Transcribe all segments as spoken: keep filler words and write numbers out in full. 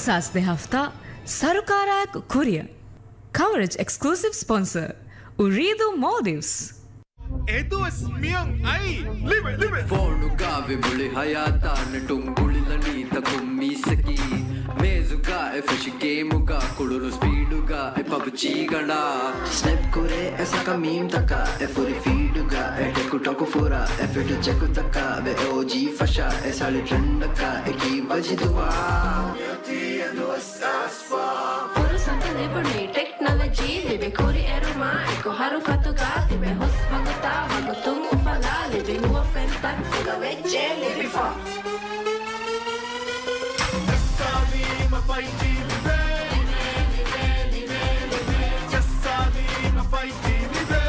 ސާސް ދެ ހަފްތާ ސަރުކާރާއެކު ކުރިއަށް. ކަވަރޭޖް އެކްސްކްލޫސިވް ސްޕޮންސަރ، އުރީދޫ މޯލްޑިވްސް. އެދުވަސް މިއޮން އައީ. ލިބެ، ލިބެ. ފޯނުގަ ވި މުޅި ހަޔާތާ ނެޓުން ގުޅިލަނީ ތަކުން މީސްއަކީ. މޭޒުގަ އެ ފެށި ގޭމުގަ ކުޅުނު ސްޕީޑުގަ އެ ޕަބްޖީ ގަނޑާ. ސްނެޕް ކުރޭ އެ ސަކަ މީމްތަކަށް އެ ފުރި ފީޑުގަ އެ ޓެކުޓޮކު ފުރާ އެ ފިޓު ޗެކުތަކަށް ވެ އޯޖީ ފަށާ އެ ސަޅި ޓްރެންޑަކަށް އެކީ ވަޖިދުވާ. ފުރުސަތު ލިބުނީ ޓެކްނޮލޮޖީ ލިބި ކުރިއެރުމާ އެކު ހަރުފަތުގަ ތިބެ ހުސް ވަގުތާ ވަގުތުން އުފަލާ ލިބި ހުވަފެންތައް ފުލަވެއްޖެ ލިބިފަ. ޖައްސާލީމަ ފައިވް ޖީ ލިބޭ. ޖައްސާލީމަ ފައިވް ޖީ ލިބޭ.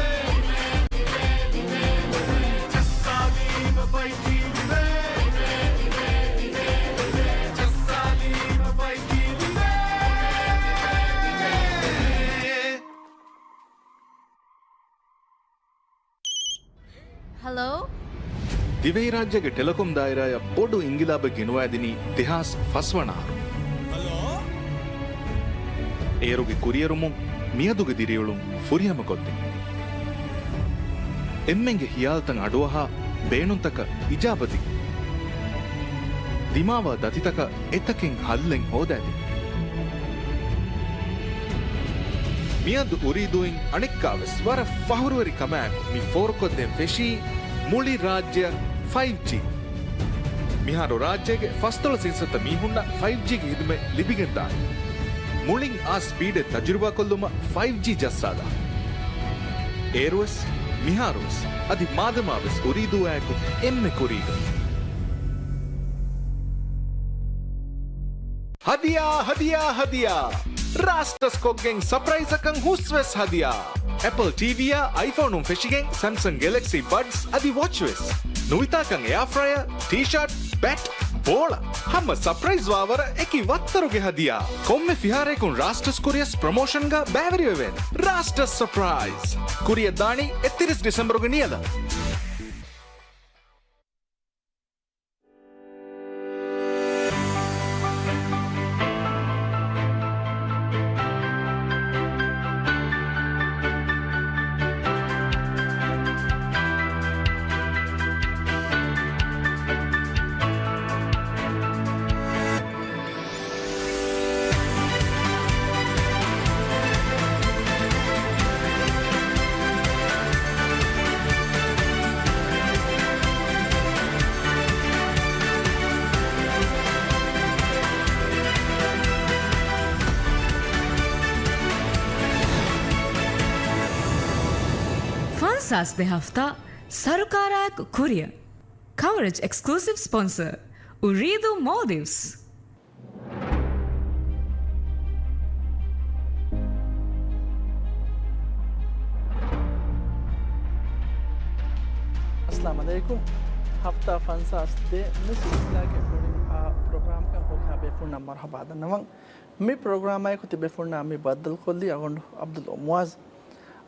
ހަލޯ؟ ދިވެހިރާއްޖޭގެ ޓެލެކޮމް ދާއިރާއަށް ބޮޑު އިންގިލާބެއް ގެނުވައިދިނީ ދެހާސް ފަސް ވަނަ އަހަރު. އޭރުގެ ކުރިއެރުމުން މިއަދުގެ ދިރިއުޅުން ފުރިހަމަކޮށްދިން. އެންމެންގެ ހިޔާލުތައް އަޑުއަހާ، ބޭނުންތަކަށް އިޖާބަދިން. ދިމާވާ ދަތިތަކަށް އެތަކެއް ހައްލެއް ހޯދައިދިން. މިއަދު އުރީދޫއިން އަނެއްކާވެސް ވަރަށް ފަހުރުވެރި ކަމާއެކު މި ފޯރުކޮށްދޭން ފެށީ މުޅި ރާއްޖެއަށް ފައިވް ޖީ. މިހާރު ރާއްޖޭގެ ފަސްދޮޅަސް އިންސައްތަ މީހުންނަށް ފައިވް ޖީގެ ހިދުމަތް ލިބިގެންދާނެ. މުޅިން އާ ސްޕީޑެއް ތަޖުރިބާކޮށްލުމަށް ފައިވް ޖީ ޖައްސާލާ. އޭރުވެސް، މިހާރުވެސް، އަދި މާދަމާވެސް އުރީދޫއާއެކު އެންމެ ކުރީގަ. ހަދިޔާ، ހަދިޔާ، ހަދިޔާ! ރާސްޓަސް ކޮށްގެން ސަޕްރައިޒަކަށް ހުސްވެސް ހަދިޔާ! އެޕަލް ޓީވީއާ އައިފޯނުން ފެށިގެން ސެމްސަން ގެލެކްސީ ބަޑްސް އަދި ވޮޗްވެސް. ނުވިތާކަން އެއާފްރަޔަރ، ޓީޝާޓް، ބެޓް، ބޯޅަ. ހަމަ ސަޕްރައިޒް ވާވަރަށް އެކި ވައްތަރުގެ ހަދިޔާ. ކޮންމެ ފިހާރަޔަކުން ރާސްޓަސް ކުރިޔަސް ޕްރޮމޯޝަންގަ ބައިވެރިވެވޭނެ. ރާސްޓަސް ސަޕްރައިޒް. ކުރިޔަށް ދާނީ އެއްތިރީސް ޑިސެމްބަރުގެ ނިޔަލަށް. ފަންސާސް ދެ ހަފްތާ ސަރުކާރާއެކު ކުރިއަށް. ކަވަރޭޖް އެކްސްކްލޫސިވް ސްޕޮންސަރ، އުރީދޫ މޯލްޑިވްސް. އައްސަލާމު ޢަލައިކުމް. ހަފްތާ ފަންސާސް ދޭއް މި ސިލްސިލާގެ ކުރިން އާ ޕްރޮގްރާމަކަށް ހުރިހާ ބޭފުޅުންނަށް މަރުޙަބާ ދަންނަވަން. މި ޕްރޮގްރާމާއެކު ތިބޭފުޅުންނާ މި ބައްދަލުކޮށްލީ އަޅުގަނޑު ޢަބްދުލް މުޢާޒް.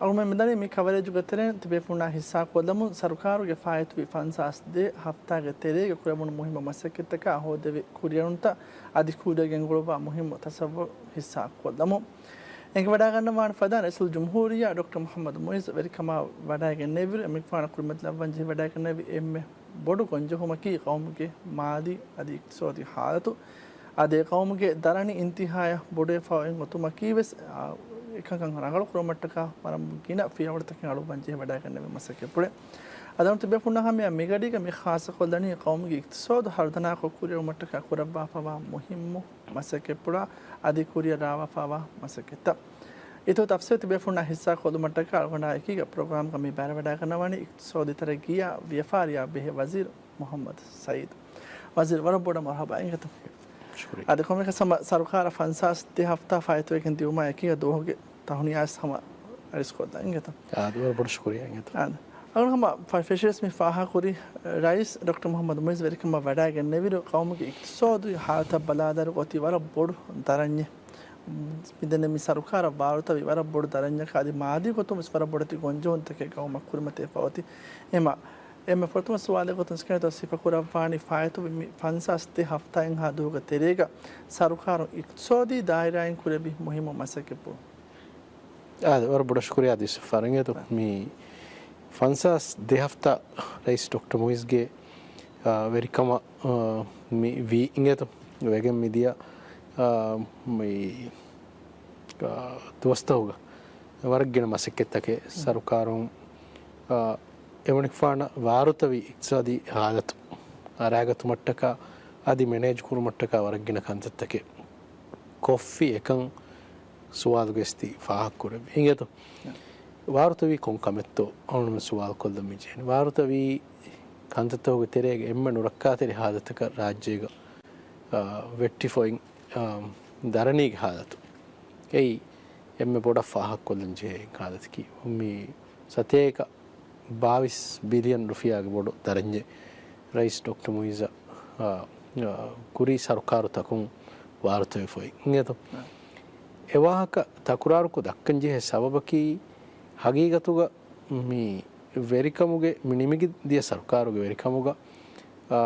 އަޅުގަނޑުމެން މިދަނީ މި ކަވަރޭޖުގެ ތެރެއިން ތިބޭފުޅުންނާ ހިއްސާކޮށްލަމުން ސަރުކާރުގެ ފާއިތުވި ފަންސާސް ދޭއް ހަފްތާގެ ތެރޭގަ ކުރެވުނު މުހިއްމު މަސައްކަތްތަކާ ހޯދެވި ކުރިއެރުންތައް އަދި ކުރިއަށް ގެންގުޅުއްވާ މުހިއްމު ތަސައްވަރު ހިއްސާކޮށްލަމުން. އެނގިވަޑައިގަންނަވާނެ ފަދައިން ރައީސުލްޖުމްހޫރިއްޔާ ޑޮކްޓަރ މުޙައްމަދު މުޢިއްޒު ވެރިކަމާ ވަޑައިގެންނެވިއިރު، އެމީހުންނާ ކުރިމަތިލައްވަންޖެހިވަޑައިގެންނެވި އެންމެ ބޮޑު ގޮންޖެހުމަކީ ޤައުމުގެ މާލީ އަދި އިޤްތިޞާދީ ޙާލަތު. އަދި އެ ޤައުމުގެ ދަރަނި އިންތިހާޔަށް ބޮޑުވެފަ އޮތް އޮތުމަކީ ވެސް، އާ، އެކަންކަން ރަނގަޅު ކުރުމަށްޓަކާ ވަރަށް ގިނަ ފިޔަވަޅުތަކެއް އަޅުއްވަން ޖެހި ވަޑައިގެންނެވި މަސައްކަތްޕުޅެއް. އަދި އަޅުގަނޑު ތިބޭފުޅުންނާ ހަމަޔަށް މިގަޑީގަ މި ޚާއްޞަކޮށްލަނީ ޤައުމުގެ އިޤްތިޞާދު ހަރުދަނާކޮށް ކުރިއެރުމަށްޓަކާ ކުރައްވާފައިވާ މުހިއްމު މަސައްކަތްޕުޅާ އަދި ކުރިއަށް ރާވާފައިވާ މަސައްކަތްތައް. އިތުރު ތަފްސީލް ތިބޭފުޅުންނާ ހިއްސާކޮށްލުމަށްޓަކާ އަޅުގަނޑާ އެކީގަ ޕްރޮގްރާމްގަ މި ބައިވެވަޑައިގަންނަވަނީ އިޤްތިޞާދީ ތަރައްގީއާ ވިޔަފާރިއާ ބެހޭ ވަޒީރު މުޙައްމަދު ސައީދު. ވަޒީރު، ވަރަށް ބޮޑަށް މަރުޙަބާ އިނގޭތަ؟ ޝުކުރިއްޔާ. އަދި ކޮންމެއަކަސް ހަމަ ސަރުކާރަށް ފަންސާސް ދެ ހަފްތާ ފާއިތުވެގެން ދިއުމާ އެކީގަ ދުވަހުގެ ތަހުނިޔާވެސް ހަމަ އަރިސްކޮށްލާ އިނގޭތަ؟ އާދެ، ވަރަށް ބޮޑަށް ޝުކުރިއްޔާ އިނގޭތަ؟ އާދެ. އަޅުގަނޑު ހަމަ ފަ-، ފެށިޔަސް މި ފާހަގަކުރި ރައީސް ޑޮކްޓަރ މުޙައްމަދު މުޢިއްޒު ވެރިކަމަށް ވަޑައިގެންނެވިއިރު، ޤައުމުގެ އިޤްތިޞާދީ ޙާލަތަށް ބަލާލާއިރު އޮތީ ވަރަށް ބޮޑު ދަރަންޏެއް. މިދެންނެވި މި ސަރުކާރަށް ވާރުތަވީ ވަރަށް ބޮޑު ދަރަންޏަކަށް، އަދި މާލީ ގޮތުން ވެސް ވަރަށް ބޮޑެތި ގޮންޖެހުންތަކެއް ޤައުމަށް ކުރިމަތިވެފަ އޮތީ. އެހެންމަ އެންމެ ފުރަތަމަ ސުވާލެއް ގޮތުން ސިކަނޑަތައް ސިފަކުރައްވާނީ ފާއިތުވި މި ފަންސާސް ދެ ހަފްތާއިންހާ ދުވަހުގެ ތެރޭގަ ސަރުކާރުން އިޤްތިޞާދީ ދާއިރާއިން ކުރެއްވި މުހިއްމު މަސައްކަތްބުރު. އާދެ، ވަރަށް ބޮޑަށް ޝުކުރިއްޔާ އަދި އިސްފާރ އިނގޭތޯ. މި ފަންސާސް ދެ ހަފްތާ ރައީސް ޑޮކްޓަރ މުއިޒްގެ، އާ، ވެރިކަމަށް، އާ، މި ވީ އިނގޭތޯ. ވެގެން މިދިޔަ، އާ، މި، އާ، ދުވަސްތަކުގަ ވަރަށް ގިނަ މަސައްކަތްތަކެއް ސަރުކާރުން، އާ، އެމަނިކުފާނަށް ވާރުތަވި އިޤްތިޞާދީ ހާލަތު އަރާގަތުމަށްޓަކާ އަދި މެނޭޖް ކުރުމަށްޓަކާ ވަރަށް ގިނަ ކަންތައްތަކެއް ކޮށްފި އެކަން ސުވާލުގެ އިސްތި ފާހަގަކުރެއްވި އިނގޭތޯ. ވާރުތަވީ ކޮން ކަމެއްތޯ އަޅުން ސުވާލު ކޮށްލަން މިޖެހެނީ. ވާރުތަވީ ކަންތައްތަކުގެ ތެރޭގަ އެންމެ ނުރައްކާތެރި ހާލަތަކަށް ރާއްޖޭގަ، އާ، ވެއްޓިފައި، އާ، ދަރަނީގެ ހާލަތު. އެއީ އެންމެ ބޮޑަށް ފާހަގަކޮށްލަން ޖެހޭ ހާލަތަކީ. މި ސަތޭކަ ބާވީސް ބިލިއަން ރުފިޔާގެ ބޮޑު ދަރަންޏެއް ރައީސް ޑޮކްޓަރ މުއިއްޒަށް، އާ، އާ، ކުރީ ސަރުކާރުތަކުން ވާރުތަވެފައި އިނގޭތޯ. އެ ވާހަކަ ތަކުރާރުކޮށް ދައްކަން ޖެހޭ ސަބަބަކީ ހަގީގަތުގަ މި ވެރިކަމުގެ މި ނިމިގެން ދިޔަ ސަރުކާރުގެ ވެރިކަމުގަ، އާ،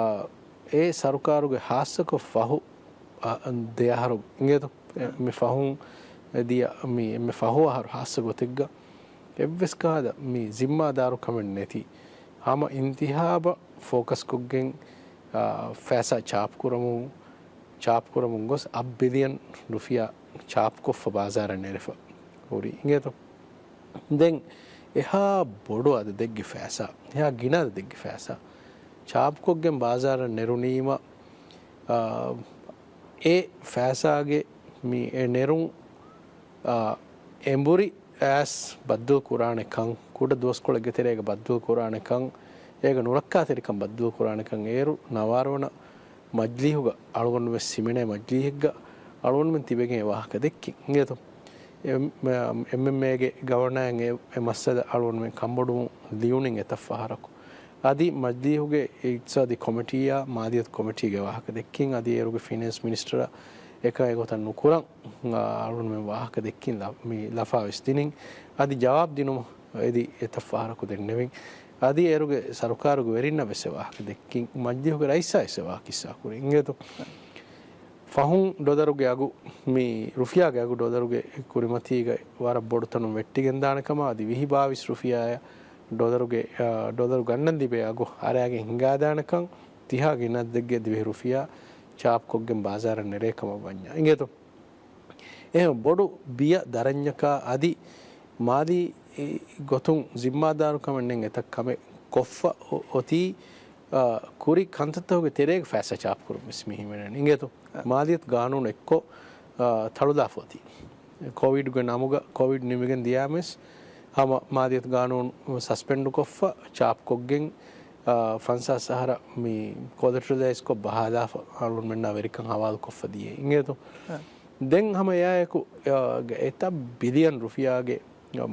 އެ ސަރުކާރުގެ ހާއްސަކޮށް ފަހު، އާ، ދެ އަހަރު އިނގޭތޯ. އެ، މި ފަހުން ދިޔަ މި އެންމެ ފަހު އަހަރު ހާއްސަ ގޮތެއްގަ އެއްވެސް ކަހަލަ މި ޒިންމާދާރުކަމެއް ނެތި ހަމަ އިންތިހާބަށް ފޯކަސްކޮށްގެން، އާ، ފައިސާ ޗާޕުކުރަމުން، ޗާޕުކުރަމުން ގޮސް އަށް ބިލިއަން ރުފިޔާ ޗާޕުކޮށްފަ ބާޒާރަށް ނެރެފަ ހުރީ އިނގޭތޯ. ދެން އެހާ ބޮޑު އަދަދެއްގެ ފައިސާ، އެހާ ގިނަ އަދަދެއްގެ ފައިސާ ޗާޕުކޮށްގެން ބާޒާރަށް ނެރުނީމަ، އާ، އެ ފައިސާގެ މި އެ ނެރުން، އާ، އެނބުރި އައިސް ބައްދަލު ކުރާނެ ކަން، ކުޑަ ދުވަސްކޮޅެއްގެ ތެރޭގަ ބައްދަލު ކުރާނެ ކަން، އޭގަ ނުރައްކާތެރިކަން ބައްދަލު ކުރާނެ ކަން އޭރު ނަވާރަ ވަނަ މަޖްލީހުގަ އަޅުގަނޑު ވެސް ހިމެނޭ މަޖްލީހެއްގަ އަޅުގަނޑުމެން ތިބެގެން އެ ވާހަކަ ދެއްކިން އިނގޭތޯ. އެ، އެމްއެމްއޭގެ ގަވަރނަރަށް އެ، އެ މައްސަލަ އަޅުގަނޑުމެން ކަންބޮޑުވުން ލިޔުނިން އެތައް ފަހަރަކު. އަދި މަޖްލީހުގެ އިޤްތިޞާދީ ކޮމިޓީއާ މާލިޔަތު ކޮމިޓީގެ ވާހަކަ ދެއްކިން، އަދި އޭރުގެ ފިނޭންސް މިނިސްޓަރަށް އެކަން އެގޮތަށް ނުކުރަން، އަޅުގަނޑުމެން ވާހަކަ ދެއްކިން ލަ-، މި ލަފާވެސް ދިނިން. އަދި ޖަވާބު ދިނުމަށް އެދި އެތައް ފަހަރަކު ދެންނެވިން. އަދި އޭރުގެ ސަރުކާރުގެ ވެރިންނަށް ވެސް އެ ވާހަކަ ދެއްކިން، މަޖްލީހުގެ ރައީސާ ވެސް އެ ވާހަކަ ކިއްސާ ކުރި އިނގޭތޯ. ފަހުން ޑޮލަރުގެ އަގު، މި ރުފިޔާގެ އަގު ޑޮލަރުގެ ކުރިމަތީގަ ވަރަށް ބޮޑު ތަނުން ވެއްޓިގެން ދާނެ ކަމަށް، އަދި ވިހި ބާވީސް ރުފިޔާއަށް ޑޮލަރުގެ، އާ، ޑޮލަރު ގަންނަން ލިބޭ އަގު އަރާގެން ހިނގާދާނެކަން، ތިހާ ގިނަ އަދަދެއްގެ ދިވެހި ރުފިޔާ ޗާޕްކޮށްގެން ބާޒާރަށް ނެރޭ ކަމަށް ވަންޏާ އިނގޭތޯ. އެހެން ބޮޑު ބިޔަ ދަރަންޏަކާ އަދި މާލީ ގޮތުން ޒިންމާދާރުކަމެއް ނެތް އެތައް ކަމެއް ކޮށްފަ އޮ-، އޮތީ، އާ، ކުރި ކަންތައްތަކުގެ ތެރޭގަ ފައިސާ ޗާޕުކުރުން ވެސް މި ހިމެނެނީ އިނގޭތޯ. މާލިޔަތު ގާނޫނު އެއްކޮށް، އާ، ތަޅުލާފަ އޮތީ. ކޮވިޑްގެ ނަމުގަ ކޮވިޑް ނިމިގެން ދިޔާމެސް ހަމަ މާލިޔަތު ގާނޫނު ސަސްޕެންޑުކޮށްފަ ޗާޕްކޮށްގެން، އާ، ފަންސާސް އަހަރަށް މި ކޯލެޓަރަލައިޒްކޮށް ބަހާލާފަ އަޅުގަނޑުމެންނާ ވެރިކަން ހަވާލުކޮށްފަ ދިޔަ އިނގޭތޯ. ދެން ހަމަ އެއާއެކު، އާ، އެތައް ބިލިއަން ރުފިޔާގެ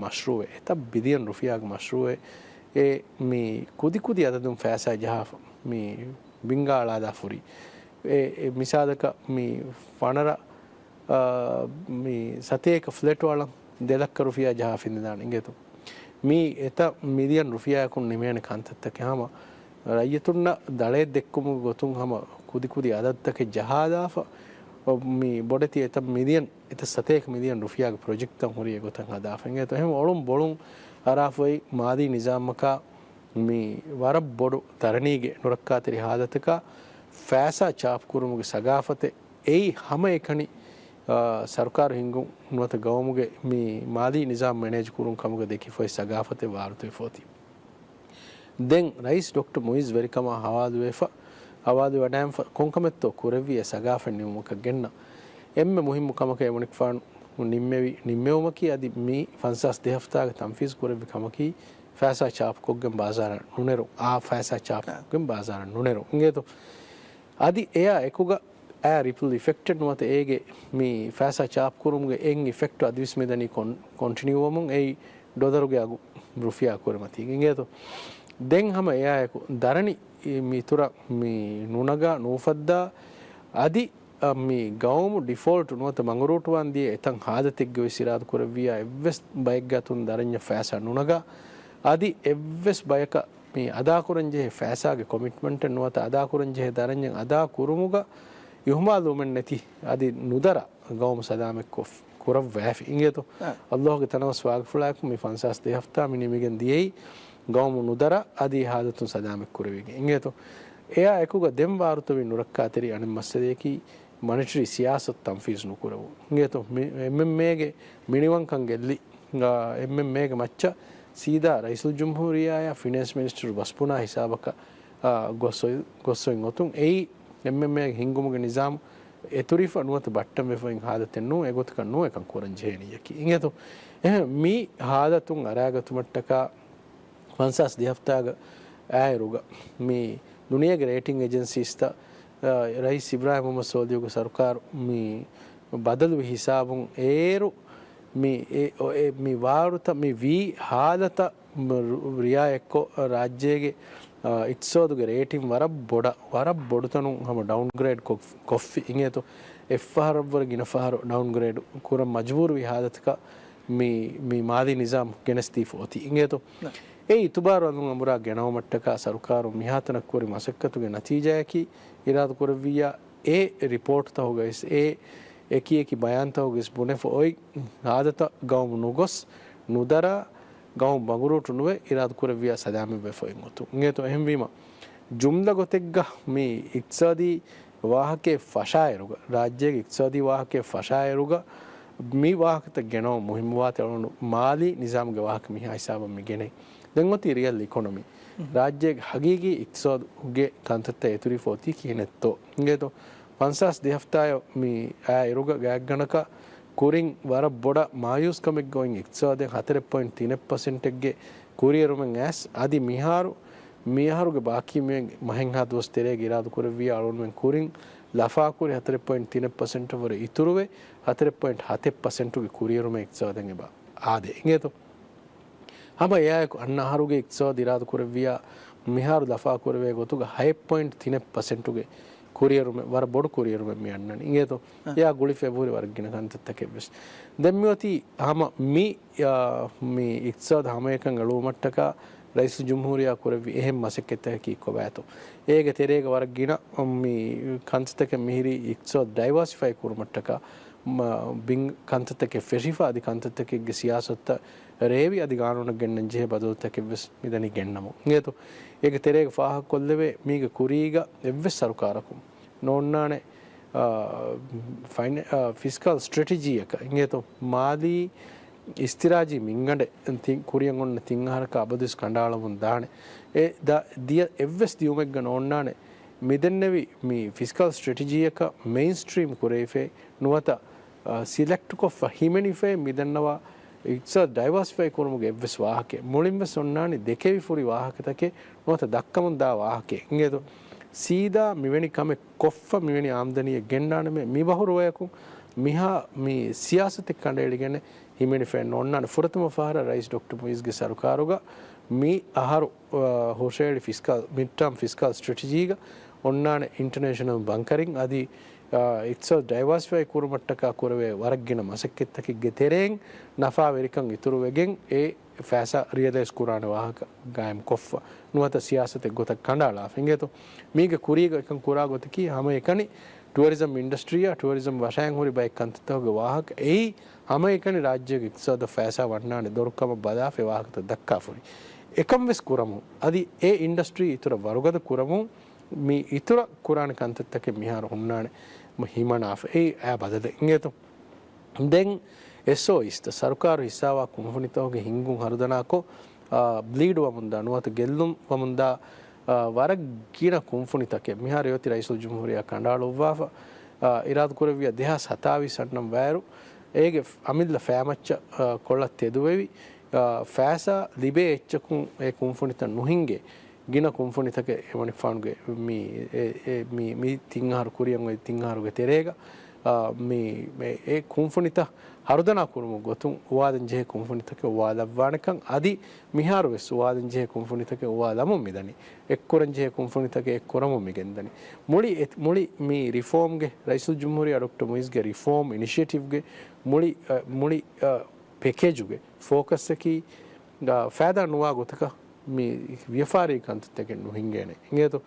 މަޝްރޫއެއް، އެތައް ބިލިއަން ރުފިޔާގެ މަޝްރޫއެއް، އެ މި ކުދި ކުދި އަދަދުން ފައިސާ ޖަހާފަ މި ބިންގާ އަޅާލާ ފުރި. އެ، އެ މިސާލަކަށް މި ފަނަރަ، އާ، މި ސަތޭކަ ފްލެޓް އަޅަން ދެ ލައްކަ ރުފިޔާ ޖަހާ ފިނިދާނެ އިނގޭތޯ. މީ އެތައް މިލިއަން ރުފިޔާއަކުން ނިމޭނެ ކަންތައްތަކެއް ހަމަ ރައްޔިތުންނަށް ދަޅައެއް ދެއްކުމުގެ ގޮތުން ހަމަ ކުދި ކުދި އަދަދުތަކެއް ޖަހާލާފަ، މި ބޮޑެތި އެތައް މިލިއަން، އެތައް ސަތޭކަ މިލިއަން ރުފިޔާގެ ޕްރޮޖެކްޓްތައް ހުރި އެގޮތަށް ހަދާފަ އިނގޭތޯ. އެހެން އޮޅުން ބޮޅުން އަރާފައި މާލީ ނިޒާމަކާ މި ވަރަށް ބޮޑު ދަރަނީގެ ނުރައްކާތެރި ހާލަތަކާ ފައިސާ ޗާޕްކުރުމުގެ ސަގާފަތެއް އެއީ ހަމައެކަނި، އާ، ސަރުކާރު ހިންގުން ނުވަތަ ގައުމުގެ މި މާލީ ނިޒާމް މެނޭޖް ކުރުން ކަމުގަ ދެކިފައި ސަގާފަތެއް ވާރުތުވެފަ އޮތީ. ދެން ރައީސް ޑޮކްޓަރ މުއިޒް ވެރިކަމާ ހަވާލުވެފަ، ހަވާލުވެވަޑައިންފަ ކޮންކަމެއްތޯ ކުރެއްވި އެ ސަގާފަތް ނިމުމަކަށް ގެންނަ އެންމެ މުހިއްމު ކަމަކަށް އެމަނިކުފާނު ނިންމެވި، ނިންމެވުމަކީ އަދި މި ފަންސާސް ދެ ހަފްތާގެ ތަންފީޒް ކުރެއްވި ކަމަކީ ފައިސާ ޗާޕްކޮށްގެން ބާޒާރަށް ނުނެރު، އާ ފައިސާ ޗާޕްކޮށްގެން ބާޒާރަށް ނުނެރު އިނގޭތޯ. އަދި އެއާ އެކުގަ އާ ރިޕްލް އިފެކްޓެއް ނުވަތަ އޭގެ މި ފައިސާ ޗާޕްކުރުމުގެ އެން އިފެކްޓް އަދިވެސް މިދަނީ ކޮން-، ކޮންޓިނިއުވަމުން އެއީ ޑޮލަރުގެ އަގު ރުފިޔާ ކުރިމަތީގެ އިނގޭތޯ. ދެން ހަމަ އެއާއެކު ދަރަނި މިތުރަށް މި ނުނަގާ ނޫފައްދާ އަދި އަ، މި ގައުމު ޑިފޯލްޓް ނުވަތަ މަނގުރޫޓުވާން ދިޔަ އެތަން ހާލަތެއްގަ ވެސް އިރާދަ ކުރެއްވިޔާ އެއްވެސް ބައެއްގެ އަތުން ދަރަންޏަށް ފައިސާ ނުނަގާ، އަދި އެއްވެސް ބަޔަކަށް މި އަދާކުރަންޖެހޭ ފައިސާގެ ކޮމިޓްމަންޓެއް ނުވަތަ އަދާކުރަންޖެހޭ ދަރަންޏެއް އަދާ ކުރުމުގަ އިހުމާލުވުމެއް ނެތި އަދި ނުދަރަ ގައުމު ސަލާމަތްކޮށް ކުރައްވައިފި އިނގޭތޯ. އަ. އައްލާހުގެ ތަނަވަސް ވާގިފުޅާއެކު މި ފަންސާސް ދެ ހަފްތާ މި ނިމިގެން ދިޔައީ ގައުމު ނުދަރަ އަދި ހާލަތުން ސަލާމަތް ކުރެވިގެން އިނގޭތޯ. އެއާ އެކުގަ ދެން ވާރުތަވި ނުރައްކާތެރި އަނެއް މައްސަލަޔަކީ މަނިޓަރީ ސިޔާސަތު ތަންފީޒު ނުކުރެވުން އިނގޭތޯ. މި އެމްއެމްއޭގެ މިނިވަންކަން ގެއްލި އާ، އެމްއެމްއޭގެ މައްޗަށް ސީދާ ރައީސުލްޖުމްހޫރިއްޔާއާ ފިނޭންސް މިނިސްޓަރު ބަސްބުނާ ހިސާބަކަށް، އާ، ގޮސް އޮތް، ގޮސް އޮތް އޮތުން އެއީ އެމްއެމްއޭގެ ހިންގުމުގެ ނިޒާމް އެތުރިފަ ނުވަތަ ބައްޓަންވެފައި ހާލަތެއް ނޫން، އެގޮތަކަށް ނޫން އެކަން ކުރަން ޖެހޭ ނިޔަކީ އިނގޭތޯ. އެހެން މި ހާލަތުން އަރާގަތުމަށްޓަކާ ފަންސާސް ދެ ހަފްތާގަ އާއިރުގަ މި ދުނިޔޭގެ ރޭޓިން އެޖެންސީސްތައް، އާ، ރައީސް އިބްރާހިމް މުހައްމަދު ސޯލިހުގެ ސަރުކާރު މި ބަދަލުވި ހިސާބުން އޭރު މި އެ، އޮ، އެ، މި ވާރުތަ، މި ވީ ހާލަތަށް ރި، ރިއާޔަތްކޮށް، ރާއްޖޭގެ، އާ، އިޤްތިޞާދުގެ ރޭޓިން ވަރަށް ބޮޑަށް، ވަރަށް ބޮޑުތަނުން ހަމަ ޑައުންގްރޭޑް ކޮށް، ކޮށްފި އިނގޭތޯ. އެއްފަހަރަށްވުރެ ގިނަ ފަހަރު ޑައުންގްރޭޑް ކުރަން މަޖުބޫރުވި ހާލަތަކަށް މި، މި މާލީ ނިޒާމް ގެނެސްދީފަ އޮތީ އިނގޭތޯ. ނަ. އެ އިތުބާރު އަލުން އަނބުރާ ގެނައުމަށްޓަކާ ސަރުކާރުން މިހާތަނަށް ކުރި މަސައްކަތުގެ ނަތީޖާއަކީ އިރާދަކުރެއްވިއްޔާ އެ ރިޕޯޓްތަކުގައިސް، އެ އެކި އެކި ބަޔާންތަކުގައިސް ބުނެފަ އޮތް ހާލަތަށް ގައުމު ނުގޮސް، ނުދަރާ، ގައުމު ބަނގުރޫޓު ނުވެ، އިރާދަކުރެއްވިއްޔާ ސަލާމަތްވެފަ އޮތް އޮތުން. އިނގޭތޯ އެހެންވީމަ، ޖުމްލަ ގޮތެއްގަ މި އިޤްތިޞާދީ ވާހަކައެއް ފަށާއިރުގަ، ރާއްޖޭގެ އިޤްތިޞާދީ ވާހަކައެއް ފަށާއިރުގަ، މި ވާހަކަތައް ގެނައުން މުހިއްމުވާތީ އަޅުގަނޑު މާލީ ނިޒާމުގެ ވާހަކަ މިހާ ހިސާބަށް މި ގެނައީ. ދެން އޮތީ ރިއަލް އިކޮނޮމީ. މް. ރާއްޖޭގެ ހަގީގީ އިޤްތިޞާދުގެ ކަންތައްތައް އެތުރިފަ އޮތީ ކިހިނެއްތޯ؟ އިނގޭތޯ؟ ފަންސާސް ދެ ހަފްތާއަށް މި އައި އިރުގަ ގާތްގަނޑަކަށް ކުރިން ވަރަށް ބޮޑަށް މާޔޫސްކަމެއްގަ އޮތް އިޤްތިޞާދެއް ހަތަރެއް ޕޮއިންޓް ތިނެއް ޕަސެންޓެއްގެ ކުރިއެރުމެއް އައިސް، އަދި މިހާރު މިއަހަރުގެ ބާކީ މި މަހެއްހާ ދުވަސް ތެރޭގަ އިރާދަކުރެއްވިއްޔާ އަޅުގަނޑުމެން ކުރިން ލަފާކުރި ހަތަރެއް ޕޮއިންޓް ތިނެއް ޕަސެންޓަށް ވުރެ އިތުރުވެ، ހަތަރެއް ޕޮއިންޓް ހަތެއް ޕަސެންޓުގެ ކުރިއެރުމެއް އިޤްތިޞާދަށް އެބަ އާދޭ. އިނގޭތޯ؟ ހަމަ އެއާއެކު އަންނަ އަހަރުގެ އިޤްތިޞާދު އިރާދަކުރެއްވިއްޔާ މިހާރު ލަފާކުރެވޭ ގޮތުގަ ހައެއް ޕޮއިންޓް ތިނެއް ޕަސެންޓުގެ ކުރިއެރުމެއް، ވަރަށް ބޮޑު ކުރިއެރުމެއް މި އަންނަނީ. އިނގޭތޯ؟ އަ. އެއާ ގުޅިފަ އެބަހުރި ވަރަށް ގިނަ ކަންތައްތަކެއް ވެސް. ދެން މިއޮތީ ހަމަ މި، އާ، މި އިޤްތިޞާދު ހަމައެކަން އެޅުވުމަށްޓަކާ ރައީސުލްޖުމްހޫރިއްޔާ ކުރެއްވި އެހެން މަސައްކަތްތަކަކީ ކޮބާތޯ؟ އޭގެ ތެރޭގަ ވަރަށް ގިނަ މި ކަންތައްތަކެއް މިހިރީ އިޤްތިޞާދު ޑައިވާސިފައި ކުރުމަށްޓަކާ، މަ، ބިން ކަންތައްތަކެއް ފެށިފަ އަދި ކަންތައްތަކެއްގެ ސިޔާސަތުތައް ރޭވި އަދި ގާނޫނަށް ގެންނަން ޖެހޭ ބަދަލުތަކެއް ވެސް މިދަނީ ގެންނަމުން. އިނގޭތޯ؟ އޭގެ ތެރޭގަ ފާހަގަކޮށްލެވޭ، މީގެ ކުރީގަ އެއްވެސް ސަރުކާރަކުން ނޯންނާނެ، އާ، ފައިނޭ، އާ، ފިސްކަލް ސްޓްރެޓެޖީއަކަށް އިނގޭތޯ؟ މާލީ އިސްތިރާޖީ މިންގަނޑެއް ތި، ކުރިއަށް އޮންނަ ތިން އަހަރަކަށް އަބަދުވެސް ކަނޑައަޅަމުން ދާނެ. އެ ދަ، ދިޔަ އެއްވެސް ދިޔުމެއްގަ ނޯންނާނެ މިދެންނެވި މި ފިސްކަލް ސްޓްރެޓެޖީއަކަށް މެއިންސްޓްރީމް ކުރެވިފައި ނުވަތަ، އާ، ސިލެކްޓްކޮށްފަ ހިމެނިފައި މިދަންނަވާ އިޤްތިޞާދު ޑައިވާސިފައި ކުރުމުގެ އެއްވެސް ވާހަކައެއް. މުޅިންވެސް އޮންނާނީ ދެކެވިފުރި ވާހަކަތަކެއް ނުވަތަ ދައްކަމުން ދާ ވާހަކައެއް. އިނގޭތޯ؟ ސީދާ މިވެނި ކަމެއް ކޮށްފަ މިވެނި އާމްދަނީއެއް ގެންނާނަމޭ މި ބަހުރުވަޔަކުން މިހާ މި ސިޔާސަތެއް ކަނޑައެޅިގެން ހިމެނިފައެއް ނޯންނާނެ. ފުރަތަމަ ފަހަރަށް ރައީސް ޑޮކްޓަރ މުއިއްޒުގެ ސަރުކާރުގަ މި އަހަރު، އާ، ހުށައެޅި ފިސްކަލް، މިޑްޓާމް ފިސްކަލް ސްޓްރެޓެޖީގަ އޮންނާނެ އިންޓަރނޭޝަނަލް ބަންކަރިން އަދި، އާ، އިޤްތިޞާދު ޑައިވާސިފައި ކުރުމަށްޓަކާ ކުރެވޭ ވަރަށް ގިނަ މަސައްކަތްތަކެއްގެ ތެރެއިން ނަފާވެރިކަން އިތުރުވެގެން އެ ފައިސާ ރިއަލައިޒް ކުރާނެ ވާހަކަ ގާއިމް ކޮށްފަ ނުވަތަ ސިޔާސަތެއް ގޮތަށް ކަނޑައަޅާފަ. އިނގޭތޯ؟ މީގެ ކުރީގަ އެކަން ކުރާ ގޮތަކީ ހަމައެކަނި ޓުއަރިޒަމް އިންޑަސްޓްރީއާ ޓުއަރިޒަމް ވަށައިން ހުރި ބައެއް ކަންތައްތަކުގެ ވާހަކަ އެއީ ހަމައެކަނި ރާއްޖޭގެ އިޤްތިޞާދަށް ފައިސާ ވަންނާނެ ދޮރުކަމަށް ބަލާފަ ވާހަކަތައް ދައްކާފަ ހުރި. އެކަން ވެސް ކުރަމުން އަދި އެ އިންޑަސްޓްރީ އިތުރަށް ވަރުގަދަ ކުރަމުން މި އިތުރަށް ކުރާނެ ކަންތައްތަކެއް މިހާރު ހުންނާނެ ހިމަނާފަ. އެއީ އާ ބަދަލެއް. އިނގޭތޯ؟ ދެން އެސްއޯއީސްތައް ސަރުކާރު ހިއްސާވާ ކުންފުނިތަކުގެ ހިންގުން ހަރުދަނާކޮށް، އާ، ބްލީޑް ވަމުންދާ ނުވަތަ ގެއްލުން ވަމުންދާ، އާ، ވަރަށް ގިނަ ކުންފުނިތަކެއް މިހާރު އޮތީ ރައީސުލްޖުމްހޫރިއްޔާ ކަނޑައަޅުއްވާފަ، އާ، އިރާދަކުރެއްވިއްޔާ ދެހާސް ހަތާވީސް އަންނަން ވައިރު އޭގެ އަމިއްލަ ފައިމައްޗަށް، އާ، ކޮޅަށް ތެދުވެވި، އާ، ފައިސާ ލިބޭ އެއްޗަކުން އެ ކުންފުނިތައް ނުހިންގޭ ގިނަ ކުންފުނިތަކެއް އެމަނިކުފާނުގެ މި، އެ، އެ، މި، މި ތިން އަހަރު ކުރިއަށް އޮތް ތިން އަހަރުގެ ތެރޭގަ، އާ، މި، މެ، އެ ކުންފުނިތައް ހަރުދަނާ ކުރުމުގެ ގޮތުން އުވާލަން ޖެހޭ ކުންފުނިތަކެއް އުވާލައްވާނެކަން އަދި މިހާރު ވެސް އުވާލަން ޖެހޭ ކުންފުނިތަކެއް އުވާލަމުން މިދަނީ. އެއްކުރަން ޖެހޭ ކުންފުނިތަކެއް އެއްކުރަމުން މިގެންދަނީ. މުޅި އެ، މުޅި މި ރިފޯމްގެ، ރައީސުލްޖުމްހޫރިއްޔާ ޑޮކްޓަރ މުއިއްޒުގެ ރިފޯމް އިނިޝިއޭޓިވްގެ މުޅި، އަ، މުޅި، އަ، ޕެކޭޖުގެ ފޯކަސްއަކީ، އަ، ފައިދާ ނުވާ ގޮތަކަށް މި ވިޔަފާރީ ކަންތައްތަކެއް ނުހިނގޭނެ. އިނގޭތޯ؟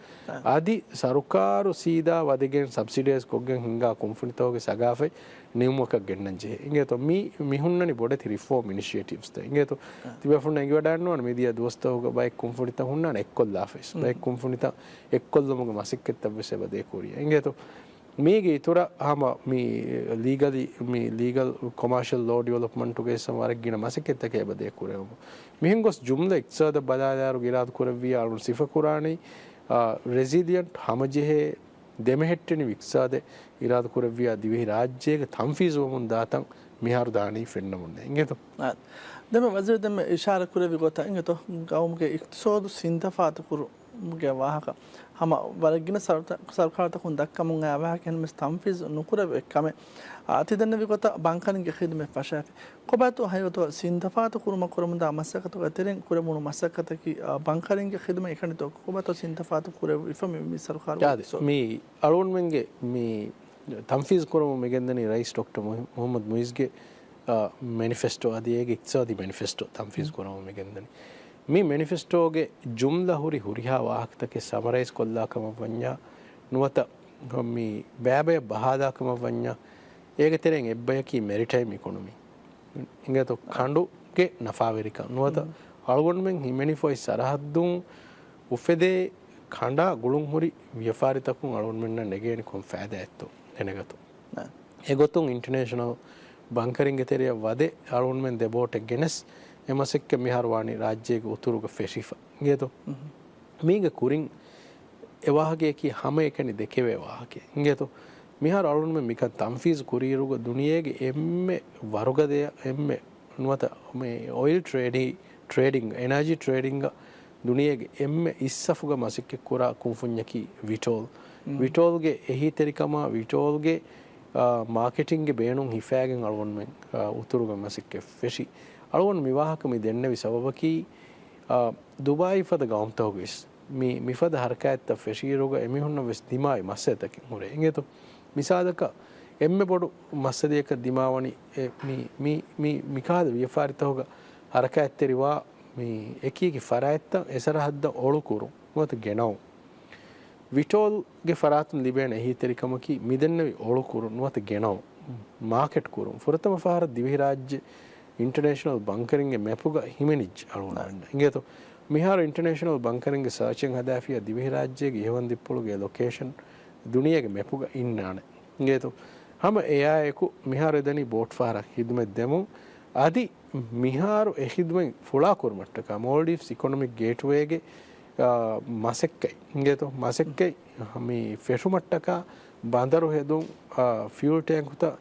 އަދި ސަރުކާރު ސީދާ ވަދެގެން ސަބްސިޑައިޒް ކޮށްގެން ހިނގާ ކުންފުނިތަކުގެ ސަގާފަތް ނިމުމަކަށް ގެންނަން ޖެހޭ. އިނގޭތޯ؟ މި، މި ހުންނަނީ ބޮޑެތި ރިފޯމް އިނިޝިއޭޓިވްސްތައް. އިނގޭތޯ؟ ތިބޭފުޅުން އެނގިވަޑައިގަންނަވާނެ މިދިޔަ ދުވަސްތަކުގަ ބައެއް ކުންފުނިތައް ހުންނާނެ އެއްކޮށްލާފައިސް. ބައެއް ކުންފުނިތައް އެއްކޮށްލުމުގެ މަސައްކަތްތައް ވެސް އެބަދޭ ކުރިއަށް. އިނގޭތޯ؟ މީގެ އިތުރަށް ހަމަ މި ލީގަލީ، މި ލީގަލް ކޮމާޝަލް ލޯ ޑިވެލޮޕްމަންޓުގެ ހަމަ ވަރަށް ގިނަ މަސައްކަތްތަކެއް އެބަދޭ ކުރެވުމު. މިހެން ގޮސް ޖުމްލަ އިޤްތިޞާދަށް ބަލާލާއިރު އިރާދަ ކުރެއްވިޔާ އަޅުން ސިފަ ކުރާނީ، އާ، ރެސިލިއަންޓް ހަމަޖެހޭ ދެމެހެއްޓެނިވި އިޤްތިޞާދެއް އިރާދަ ކުރެއްވިޔާ ދިވެހި ރާއްޖޭގަ ތަންފީޒުވަމުން ދާތަން މިހާރު ދާނީ ފެންނަމުންނޭ. އިނގޭތޯ؟ އާ، ދެންމެ ވަޒީރު ދެންމެ އިޝާރާތް ކުރެއްވި ގޮތަށް އިނގޭތޯ ގައުމުގެ އިޤްތިޞާދު ސިންތަފާތު ކުރު ގެ ވާހަކަ ހަމަ ވަރަށް ގިނަ ސަރުތަ-، ސަރުކާރުތަކުން ދައްކަމުން އައި ވާހަކަ ހެންމެސް ތަންފީޒު ނުކުރެވޭ ކަމެއް. އާ، ތި ދެންނެވި ގޮތަށް ބަންކަރިންގެ ޚިދުމަތް ފަށާފި. ކޮބާތޯ ހައިރަތު ސިންތަފާތު ކުރުމަށް ކުރަމުންދާ މަސައްކަތުގެ ތެރެއިން ކުރެވުނު މަސައްކަތަކީ، އާ، ބަންކަރިންގެ ޚިދުމަތް އެކަނިތޯ ކޮބާތޯ ސިންތަފާތު ކުރެވިފަ މި، މި ސަރުކާރު އާދެ، އިސޯ. މި އަޅުގަނޑުމެންގެ މި ތަންފީޒު ކުރަމުން މިގެންދަނީ ރައީސް ޑޮކްޓަރ މުހި-، މުހައްމަދު މުއިޒްގެ، އާ، މެނިފެސްޓޯ އަދި އޭގެ އިޤްތިޞާދީ މެނިފެސްޓޯ ތަންފީޒު ކުރަމުން މިގެންދަނީ. މި މެނިފެސްޓޯގެ ޖުމްލަ ހުރި ހުރިހާ ވާހަކަތަކެއް ސަމަރައިޒް ކޮށްލާ ކަމަށް ވަންޏާ ނުވަތަ މި ބައިބަޔަށް ބަހާލާ ކަމަށް ވަންޏާ އޭގެ ތެރެއިން އެއްބަޔަކީ މެރިޓައިމް އިކޮނޮމީ. އިނގޭތޯ ކަނޑުގެ ނަފާވެރިކަން ނުވަތަ އަޅުގަނޑުމެން ހިމެނިފައި ސަރަހައްދުން އުފެދޭ ކަނޑާ ގުޅުން ހުރި ވިޔަފާރިތަކުން އަޅުގަނޑުމެންނަށް ނެގޭނެ ކޮން ފައިދާއެއްތޯ ދެނެގަތުން. އެގޮތުން އިންޓަނޭޝަނަލް ބަންކަރިންގެ ތެރެއަށް ވަދެ އަޅުގަނޑުމެން ދެ ބޯޓެއް ގެނެސް އެ މަސައްކަތް މިހާރު ވާނީ ރާއްޖޭގެ އުތުރުގަ ފެށިފަ. އިނގޭތޯ؟ މީގެ ކުރިން އެ ވާހަކަޔަކީ ހަމައެކަނި ދެކެވޭ ވާހަކައެއް. އިނގޭތޯ؟ މިހާރު އަޅުގަނޑުމެން މިކަން ތަންފީޒު ކުރިއިރުގަ ދުނިޔޭގެ އެންމެ ވަރުގަދަޔަށް އެންމެ ނުވަތަ މި އޮއިލް ޓްރޭޑި-، ޓްރޭޑިންގ، އެނާޖީ ޓްރޭޑިންގ ދުނިޔޭގެ އެންމެ އިސްސަފުގަ މަސައްކަތް ކުރާ ކުންފުންޏަކީ ވިޓޯލް. ވިޓޯލްގެ އެހީތެރިކަމާ ވިޓޯލްގެ، އާ، މާކެޓިންގގެ ބޭނުން ހިފައިގެން އަޅުގަނޑުމެން، އާ، އުތުރުގެ މަސައްކަތް ފެށި. އަޅުގަނޑު މި ވާހަކަ މި ދެންނެވި ސަބަބަކީ، އާ، ދުބާއީ ފަދަ ގައުމުތަކުގައި ވެސް މި، މިފަދަ ހަރަކާތްތައް ފެށިއިރުގަ އެމީހުންނަށް ވެސް ދިމާވި މައްސަލަތަކެއް ހުރޭ. އިނގޭތޯ؟ މިސާލަކަށް އެންމެ ބޮޑު މައްސަލަޔަކަށް ދިމާވަނީ އެ، މި، މި، މި، މިކަހަލަ ވިޔަފާރިތަކުގަ ހަރަކާތްތެރިވާ މި އެކިއެކި ފަރާތްތައް އެ ސަރަހައްދަށް އޮޅުކުރުން ނުވަތަ ގެނައުން. ވިޓޯލްގެ ފަރާތުން ލިބޭނެ އެހީތެރިކަމަކީ މިދެންނެވި އޮޅުކުރުން ނުވަތަ ގެނައުން، މާކެޓް ކުރުން. ފުރަތަމަ ފަހަރަށް ދިވެހިރާއްޖެ އިންޓަނޭޝަނަލް ބަންކަރިންގެ މެޕުގަ ހިމެނިއްޖެ އަޅުގަނޑުމެންނަށް. އިނގޭތޯ؟ މިހާރު އިންޓަނޭޝަނަލް ބަންކަރިންގެ ސާޗެއް ހަދާފިޔާ ދިވެހިރާއްޖޭގެ އިހުވަންދިއްޕުޅުގެ ލޮކޭޝަން ދުނިޔޭގެ މެޕުގަ އިންނާނެ. އިނގޭތޯ؟ ހަމަ އެއާއެކު މިހާރު އެދަނީ ބޯޓް ފަހަރަށް ހިދުމަތް ދެމުން. އަދި މިހާރު އެ ހިދުމަތް ފުޅާކުރުމަށްޓަކާ މޯލްޑިވްސް އިކޮނޮމިކް ގޭޓްވޭގެ، އާ، މަސައްކަތް، އިނގޭތޯ؟ މަސައްކަތް މި ފެށުމަށްޓަކާ ބަނދަރު ހެދުން، އާ، ފިއުލް ޓޭންކުތައް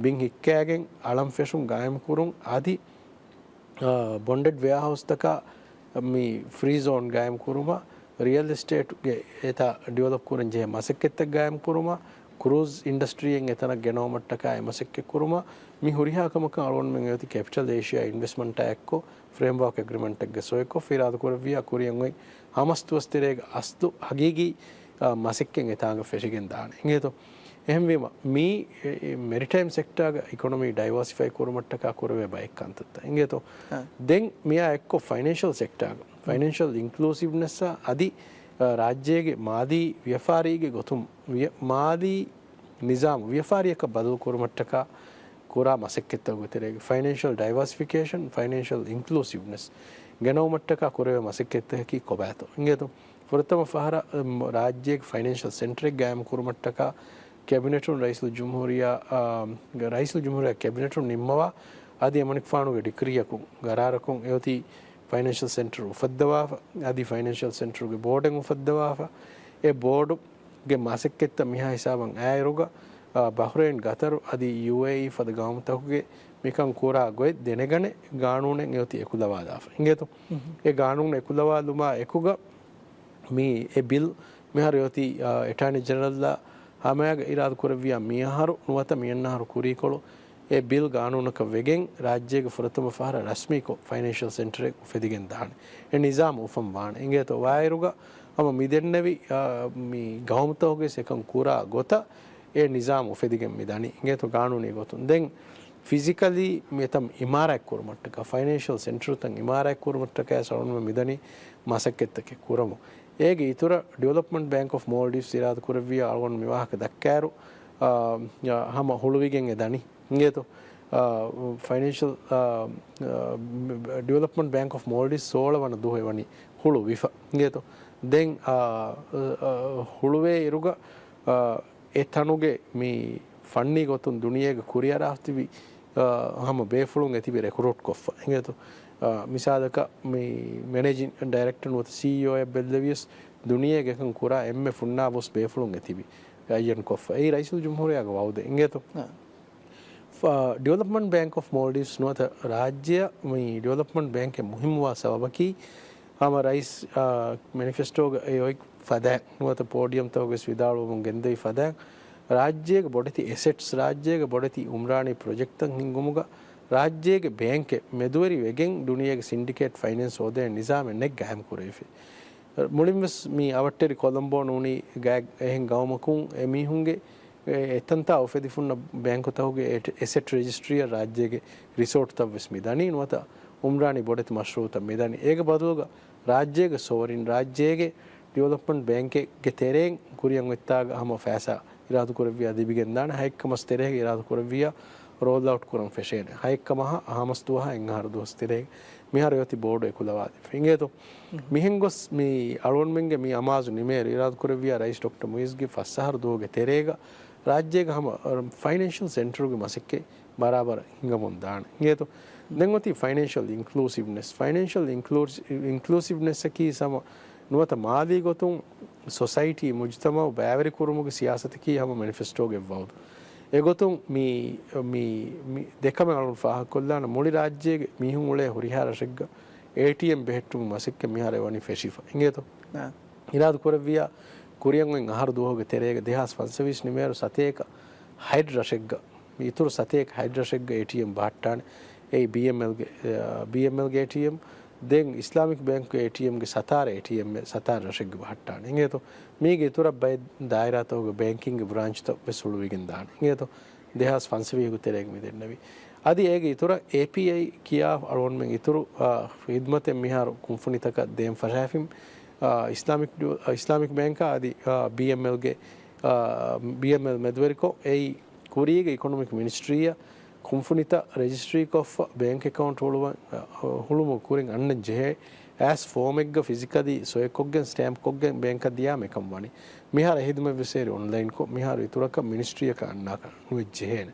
ބިން ހިއްކާގެން އަޅަން ފެށުން ގާއިމްކުރުން އަދި، އާ، ބޮންޑެޑް ވެއާހައުސްތަކާ މި ފްރީ ޒޯން ގާއިމް ކުރުމަށް، ރިއަލް އެސްޓޭޓްގެ އެތާ ޑިވެލޮޕް ކުރަން ޖެހޭ މަސައްކަތްތައް ގާއިމް ކުރުމަށް، ކްރޫޒް އިންޑަސްޓްރީއެއް އެތަނަށް ގެނައުމަށްޓަކާ އެ މަސައްކަތް ކުރުމަށް، މި ހުރިހާ ކަމަކަށް އަޅުގަނޑުމެން އޮތީ ކެޕިޓަލް އޭޝިއާ އިންވެސްޓްމަންޓާ އެއްކޮށް، ފްރޭމްވާކް އެގްރިމަންޓެއްގެ ސޮއިކޮށް، އިރާދަ ކުރެއްވިޔާ ކުރިއަށް އޮތް ހަމަސް ދުވަސް ތެރޭގަ އަސްލު ހަގީގީ، އާ، މަސައްކަތް އެތާނގަ ފެށިގެން ދާނެ. އިނގޭތޯ؟ އެހެންވީމަ، މީ، އެ، އެ، މެރިޓައިމް ސެކްޓާގަ އިކޮނޮމީ ޑައިވާސިފައި ކުރުމަށްޓަކާ ކުރެވޭ ބައެއް ކަންތައްތައް. އިނގޭތޯ؟ އާ. ދެން މިއާ އެއްކޮށް ފައިނޭންޝަލް ސެކްޓާގަ، ފައިނޭންޝަލް އިންކްލޫސިވްނެސްއާ އަދި، އާ، ރާއްޖޭގެ މާލީ ވިޔަފާރީގެ ގޮތުން ވިޔަ-، މާލީ ނިޒާމު ވިޔަފާރިއަކަށް ބަދަލު ކުރުމަށްޓަކާ ކުރާ މަސައްކަތްތަކުގެ ތެރޭގަ ފައިނޭންޝަލް ޑައިވާސިފިކޭޝަން، ފައިނޭންޝަލް އިންކްލޫސިވްނެސް ގެނައުމަށްޓަކާ ކުރެވޭ މަސައްކަތްތަކަކީ ކޮބާތޯ؟ އިނގޭތޯ؟ ފުރަތަމަ ފަހަރަށް، އަ، ރާއްޖޭގެ ފައިނޭންޝަލް ސެންޓަރެއް ގާއިމް ކުރުމަށްޓަކާ ކެބިނެޓުން ރައީސުލް ޖުމްހޫރިއްޔާ، އާ، ރައީސުލް ޖުމްހޫރިއްޔާ ކެބިނެޓުން ނިންމަވާ، އަދި އެމަނިކުފާނުގެ ޑިކްރީއަކުން، ގަރާރަކުން އެއޮތީ ފައިނޭންޝަލް ސެންޓަރު އުފައްދަވާފަ، އަދި ފައިނޭންޝަލް ސެންޓަރުގެ ބޯޑެއް އުފައްދަވާފަ، އެ ބޯޑުގެ މަސައްކަތްތައް މިހާ ހިސާބަށް އައިއިރުގަ، އާ، ބަހްރެއިން، ގަތަރު އަދި ޔޫއޭއީ ފަދަ ގައުމުތަކުގެ މިކަން ކުރާ ގޮތް ދެނެގަނެ، ގާނޫނެއް އެއޮތީ އެކުލަވާލާފަ. އިނގޭތޯ؟ އެ ގާނޫނު އެކުލަވާލުމާ އެކުގަ، މި އެ ބިލް މިހާރު އޮތީ، އާ، އެޓާނީ ޖެނެރަލްއާ ހަމަޔަށް އިރާދަ ކުރެއްވިޔާ މިއަހަރު ނުވަތަ މިއަންނަ އަހަރު ކުރީކޮޅު އެ ބިލް ގާނޫނަކަށް ވެގެން ރާއްޖޭގެ ފުރަތަމަ ފަހަރަށް ރަސްމީކޮށް ފައިނޭންޝަލް ސެންޓަރެއް އުފެދިގެން ދާނެ. އެ ނިޒާމު އުފަން ވާނެ. އިނގޭތޯ ވާއިރުގަ ހަމަ މި ދެންނެވި، އާ، މި ގައުމުތަކުގެ ސެކަން ކުރާ ގޮތަށް އެ ނިޒާމު އުފެދިގެން މި ދަނީ. އިނގޭތޯ ގާނޫނީ ގޮތުން. ދެން ފިޒިކަލީ މިތަން އިމާރާތް ކުރުމަށްޓަކާ، ފައިނޭންޝަލް ސެންޓަރުތައް އިމާރާތް ކުރުމަށްޓަކާ އަޅުގަނޑުމެން މިދަނީ މަސައްކަތްތަކެއް ކުރަމުން. އޭގެ އިތުރަށް ޑިވެލޮޕްމަންޓް ބޭންކް އޮފް މޯލްޑިވްސް އިރާދަ ކުރެއްވިޔާ އަޅުގަނޑު މި ވާހަކަ ދައްކާއިރު، އާ، އާ، ހަމަ ހުޅުވިގެން އެ ދަނީ. އިނގޭތޯ؟ އާ، ފައިނޭންޝަލް، އާ، އާ، ޑިވެލޮޕްމަންޓް ބޭންކް އޮފް މޯލްޑިވްސް ސޯޅަ ވަނަ ދުވަހު ވަނީ ހުޅުވިފަ. އިނގޭތޯ؟ ދެން، އާ، އާ، ހުޅުވޭ އިރުގަ، އާ، އެ ތަނުގެ މި ފަންނީ ގޮތުން ދުނިޔޭގެ ކުރިއަރާފަ ތިބި، އާ، ހަމަ ބޭފުޅުން އެތިބި ރެކްރޫޓް ކޮށްފަ. އިނގޭތޯ؟ އާ، މިސާލަކަށް މި މެނޭޖިން ޑައިރެކްޓަރ ނުވަތަ ސީއީއޯއެއް ބެއްލެވިޔަސް ދުނިޔޭގެ އެކަން ކުރާ އެންމެ ފުންނާ ބޮސް ބޭފުޅުން އެތިބި އައްޔަން ކޮށްފަ. އެއީ ރައީސުލްޖުމްހޫރިއްޔާގެ ވައުދެއް. އިނގޭތޯ؟ އާ. ފ-، ޑިވެލޮޕްމަންޓް ބޭންކް އޮފް މޯލްޑިވްސް ނުވަތަ ރާއްޖެއަށް މި ޑިވެލޮޕްމަންޓް ބޭންކެއް މުހިއްމުވާ ސަބަބަކީ، ހަމަ ރައީސް، އާ، މެނިފެސްޓޯގަ އެ އޮތް ފަދައިން ނުވަތަ ޕޯޑިއަމްތަކުގަސް ވިދާޅުވަމުން ގެންދެވި ފަދައިން، ރާއްޖޭގެ ބޮޑެތި އެސެޓްސް، ރާއްޖޭގެ ބޮޑެތި އުމްރާނީ ޕްރޮޖެކްޓްތައް ހިންގުމުގަ ރާއްޖޭގެ ބޭންކެއް މެދުވެރި ވެގެން ދުނިޔޭގެ ސިންޑިކޭޓް ފައިނޭންސް ހޯދޭނެ ނިޒާމެއް ނެތް ގާއިމް ކުރެވިފަ. މުޅިންވެސް މި އަވަށްޓެރި ކޮލަމްބޯ ނޫނީ ގާތް އެހެން ގައުމަކުން އެ މީހުންގެ އެ-، އެތަންތާ އުފެދިފުންނަށް ބޭންކުތަކުގެ އެ-، އެސެޓް ރެޖިސްޓްރީއަށް ރާއްޖޭގެ ރިސޯޓްތައްވެސް މި ދަނީ ނުވަތަ އުމްރާނީ ބޮޑެތި މަޝްރޫއުތައް މި ދަނީ. އޭގެ ބަދަލުގަ ރާއްޖޭގެ ސޯވަރިން، ރާއްޖޭގެ ޑިވެލޮޕްމަންޓް ބޭންކެއްގެ ތެރެއިން ކުރިއަށް އޮތްތާގަ ހަމަ ފައިސާ އިރާދަކުރެއްވިޔާ ލިބިގެންދާނެ. ހައެއްކަމަސް ތެރޭގަ އިރާދަކުރެއްވިޔާ ރޯލްއައުޓް ކުރަން ފެށޭނެ. ހައެއްކަމަހަ ހަމަސް ދުވަހާ އެއްއަހަރު ދުވަސް ތެރޭގަ މިހާރު އެއޮތީ ބޯޑު އެކުލަވާލިފަ. އިނގޭތޯ؟ މިހެން ގޮސް މި އަޅުގަނޑުމެންގެ މި އަމާޒު ނިމޭއިރު އިރާދަކުރެއްވިޔާ ރައީސް ޑޮކްޓަރ މުއިއްޒުގެ ފަސްއަހަރު ދުވަހުގެ ތެރޭގަ ރާއްޖޭގަ ހަމަ ފައިނޭންޝަލް ސެންޓަރުގެ މަސައްކަތް ބަރާބަރަށް ހިނގަމުން ދާނެ. އިނގޭތޯ؟ ދެން އޮތީ ފައިނޭންޝަލް އިންކްލޫސިވްނެސް. ފައިނޭންޝަލް އިންކްލޫސި-، އިންކްލޫސިވްނެސްއަކީ ހަމަ ނުވަތަ މާލީ ގޮތުން ސޮސައިޓީ، މުޖުތަމައު ބައިވެރިކުރުމުގެ ސިޔާސަތަކީ ހަމަ މެނިފެސްޓޯގެ ވައުދު. އެގޮތުން މި، މި، މި ދެކަމެއް އަޅުން ފާހަގަކޮށްލާނަ މުޅި ރާއްޖޭގެ މީހުން އުޅޭ ހުރިހާ ރަށެއްގަ އޭޓީއެމް ބެހެއްޓުމުގެ މަސައްކަތް މިހާރު އެވަނީ ފެށިފަ. އިނގޭތޯ؟ އާ. އިރާދަ ކުރެއްވިޔާ ކުރިއަށް އޮތް އަހަރު ދުވަހުގެ ތެރޭގަ ދެހާސް ފަންސަވީސް ނިމޭއިރު ސަތޭކަ ހަތް ރަށެއްގަ، މި އިތުރު ސަތޭކަ ހަތް ރަށެއްގަ އޭޓީއެމް ބަހައްޓާނެ. އެއީ ބީއެމްއެލްގެ، އާ، ބީއެމްއެލްގެ އޭޓީއެމް. ދެން އިސްލާމިކް ބޭންކުގެ އޭޓީއެމްގެ ސަތާރަ އޭޓީއެމް ސަތާރަ ރަށެއްގަ ބަހައްޓާނެ. އިނގޭތޯ؟ މީގެ އިތުރަށް ބައެއް ދާއިރާތަކުގެ ބޭންކިންގ ބްރާންޗްތައް ވެސް ހުޅުވިގެން ދާނެ. އިނގޭތޯ؟ ދެހާސް ފަންސަވީހުގެ ތެރޭގަ މި ދެންނެވީ. އަދި އޭގެ އިތުރަށް އޭޕީއައި ކިޔާ އަޅުގަނޑުމެން އިތުރު، އާ، ހިދުމަތެއް މިހާރު ކުންފުނިތަކަށް ދޭން ފަށާފިން، އާ، އިސްލާމިކް ޑި-، އާ، އިސްލާމިކް ބޭންކާ އަދި، އާ، ބީއެމްއެލްގެ، އާ، ބީއެމްއެލް މެދުވެރިކޮށް އެއީ ކުރީގެ އިކޮނޮމިކް މިނިސްޓްރީއަށް ކުންފުނިތައް ރެޖިސްޓްރީކޮށްފަ ބޭންކް އެކައުންޓް ހުޅުވަން، އަ، ހުޅުމުގެ ކުރިން އަންނަން ޖެހޭ އައިސް ފޯމެއްގަ ފިޒިކަލީ ސޮއެކޮށްގެން ސްޓޭމްޕްކޮށްގެން ބޭންކަށް ދިޔާމަ އެކަން ވަނީ. މިހާރު އެ ހިދުމަތްވެސް އެހެރީ އޮންލައިންކޮށް މިހާރު އިތުރަކަށް މިނިސްޓްރީއަކަށް އަންނާކަށް ނުވެއްޖެހޭނެ.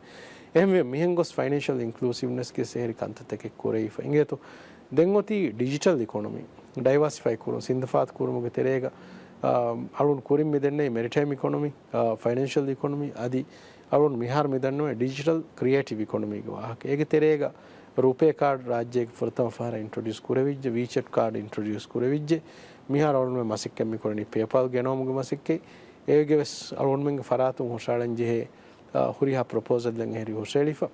އެހެންވެ މިހެން ގޮސް ފައިނޭންޝަލް އިންކްލޫސިވްނެސްގެ ސޭރި ކަންތައްތަކެއް ކުރެވިފަ އިނގޭތޯ. ދެން އޮތީ ޑިޖިޓަލް އިކޮނޮމީ ޑައިވާސިފައި ކުރުން، ސިންދަފާތު ކުރުމުގެ ތެރޭގަ، އާ، އަޅުން ކުރިން މި ދެންނެވި މެރިޓައިމް އިކޮނޮމީ، އާ، ފައިނޭންޝަލް އިކޮނޮމީ އަދި އަޅުން މިހާރު މި ދަންނަވަނީ ޑިޖިޓަލް ކްރިއޭޓިވް އިކޮނޮމީގެ ވާހަކަ. އޭގެ ތެރޭގަ ރުޕޭ ކާޑް ރާއްޖޭގެ ފުރަތަމަ ފަހަރަށް އިންޓްރޮޑިއުސް ކުރެވިއްޖެ، ވީޗެޓް ކާޑް އިންޓްރޮޑިއުސް ކުރެވިއްޖެ. މިހާރު އަޅުންމެން މަސައްކަތް މި ކުރަނީ ޕޭޕާލް ގެނައުމުގެ މަސައްކަތް. އޭގެ ވެސް އަޅުންމެންގެ ފަރާތުން ހުށައަޅަން ޖެހޭ، އާ، ހުރިހާ ޕްރޮޕޯސަލްއެއް އެހެރީ ހުށައެޅިފަ.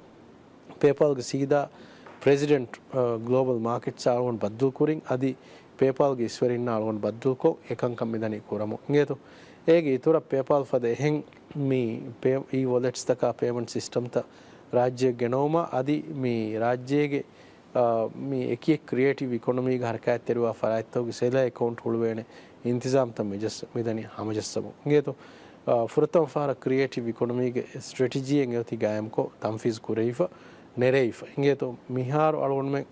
ޕޭޕާލްގެ ސީދާ ޕްރެޒިޑެންޓް، އާ، ގްލޯބަލް މާކެޓްސް އަޅުގަނޑު ބައްދަލުކުރިން އަދި ޕޭޕާލްގެ އިސްވެރިންނާ އަޅުގަނޑު ބައްދަލުކޮށް އެކަންކަން މިދަނީ ކުރަމުން. އިނގޭތޯ؟ އޭގެ އިތުރަށް ޕޭޕާލް ފަދަ އެހެން މި ޕޭ-، އީ ވޮލެޓްސްތަކާ ޕޭމަންޓް ސިސްޓަމްތައް ރާއްޖެއަށް ގެނައުމަށް އަދި މި ރާއްޖޭގެ، އާ، މި އެކިއެއް ކްރިއޭޓިވް އިކޮނޮމީގެ ހަރަކާތްތެރިވާ ފަރާތްތަކުގެ ސެލާ އެކައުންޓް ހުޅުވޭނެ އިންތިޒާމްތައް މިޖައްސަ-، މިދަނީ ހަމަޖައްސަމުން. އިނގޭތޯ؟ އާ، ފުރަތަމަ ފަހަރަށް ކްރިއޭޓިވް އިކޮނޮމީގެ ސްޓްރެޓެޖީއެއް އެއޮތީ ގާއިމްކޮށް ތަންފީޒް ކުރެވިފަ، ނެރެވިފަ. އިނގޭތޯ؟ މިހާރު އަޅުގަނޑުމެން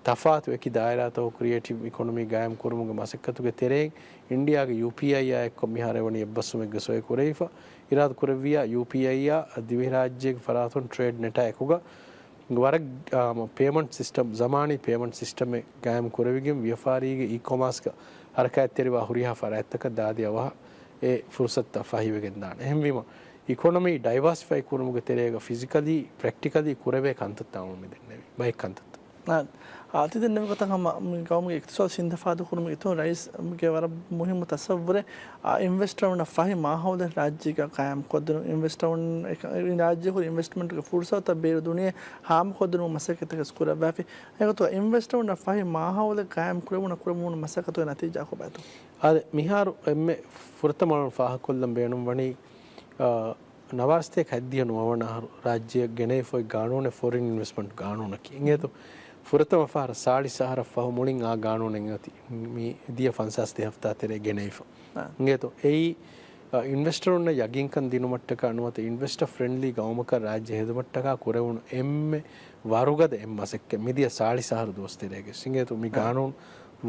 ތަފާތު އެކި ދާއިރާތަކު ކްރިއޭޓިވް އިކޮނޮމީ ގާއިމް ކުރުމުގެ މަސައްކަތުގެ ތެރެއިން އިންޑިއާގެ ޔޫޕީއައިއާ އެއްކޮށް މިހާރު އެވަނީ އެއްބަސްވުމެއްގެ ސޮއެ ކުރެވިފަ. އިރާދަ ކުރެއްވިޔާ ޔޫޕީއައިއާ ދިވެހިރާއްޖޭގެ ފަރާތުން ޓްރޭޑް ނެޓާ އެކުގަ ވަރަށް، އާ، ޕޭމަންޓް ސިސްޓަމް، ޒަމާނީ ޕޭމަންޓް ސިސްޓަމެއް ގާއިމް ކުރެވިގެން ވިޔަފާރީގެ އީ ކޮމާސްގަ ހަރަކާތްތެރިވާ ހުރިހާ ފަރާތްތަކަށް ދާދި އަވަހަށް އެ ފުރުސަތުތައް ފަހިވެގެން ދާނެ. އެހެންވީމަ، އިކޮނޮމީ ޑައިވާސިފައި ކުރުމުގެ ތެރޭގަ ފިޒިކަލީ، ޕްރެކްޓިކަލީ ކުރެވޭ ކަންތައްތައް އަޅުގަނޑު މި ދެންނެވީ. ބައެއް ކަންތައްތައް. އާ، އާ، ތި ދެންނެވި ގޮތަށް ހަމަ މި ގައުމުގެ އިޤްތިޞާދު ސިންދަފާދު ކުރުމުގެ އިތުރުން ރައީސްގެ ވަރަށް މުހިއްމު ތަސައްވުރެއް، އާ، އިންވެސްޓަރުންނަށް ފަހި މާހައުލެއް ރާއްޖޭގަ ޤާއިމް ކޮށްދިނުން، އިންވެސްޓަރުން އެކަ-، ރާއްޖެ ހުރި އިންވެސްޓްމަންޓްގެ ފުރުސަތުތައް ބޭރު ދުނިޔެ ހާމަކޮށްދިނުމަށް މަސައްކަތްތަކެއް ކުރައްވާފި. އެގޮތުގަ އިންވެސްޓަރުންނަށް ފަހި މާހައުލެއް ޤާއިމް ކުރެވުނަ ކުރެވުނު މަސައްކަތުގެ ނަތީޖާ ކޮބާތޯ؟ އާދެ، މިހާރު އެންމެ ފުރަތަމަ ފާހަގަކޮށްލަން ބޭނުންވަނީ، އާ، ނަވާރަސަތޭކަ ހަތްދިހަ ނުވަވަނަ އަހަރު ރާއްޖެއަށް ގެނައިފައި ގާނޫނެއް ފޮރިން އިންވެސްޓްމަންޓް ގާނޫނަކީ. އިނގޭތޯ، ފުރަތަމަ ފަހަރަށް ސާޅީސް އަހަރަށް ފަހު މުޅިން އާ ގާނޫނެއް އޮތީ މި ދިޔަ ފަންސާސް ދެ ހަފްތާ ތެރޭ ގެނައިފަ. އާ. އިނގޭތޯ، އެއީ، އ، އިންވެސްޓަރުންނަށް ޔަގީންކަން ދިނުމަށްޓަކާ ނުވަތަ އިންވެސްޓަރ ފްރެންޑްލީ ގައުމަކަށް ރާއްޖެ ހެދުމަށްޓަކާ ކުރެވުނު އެންމެ ވަރުގަދަ އެއް މަސައްކަތް މިދިޔަ ސާޅީސް އަހަރު ދުވަސް ތެރޭގަ. އިނގޭތޯ، މި އާ. ގާނޫނު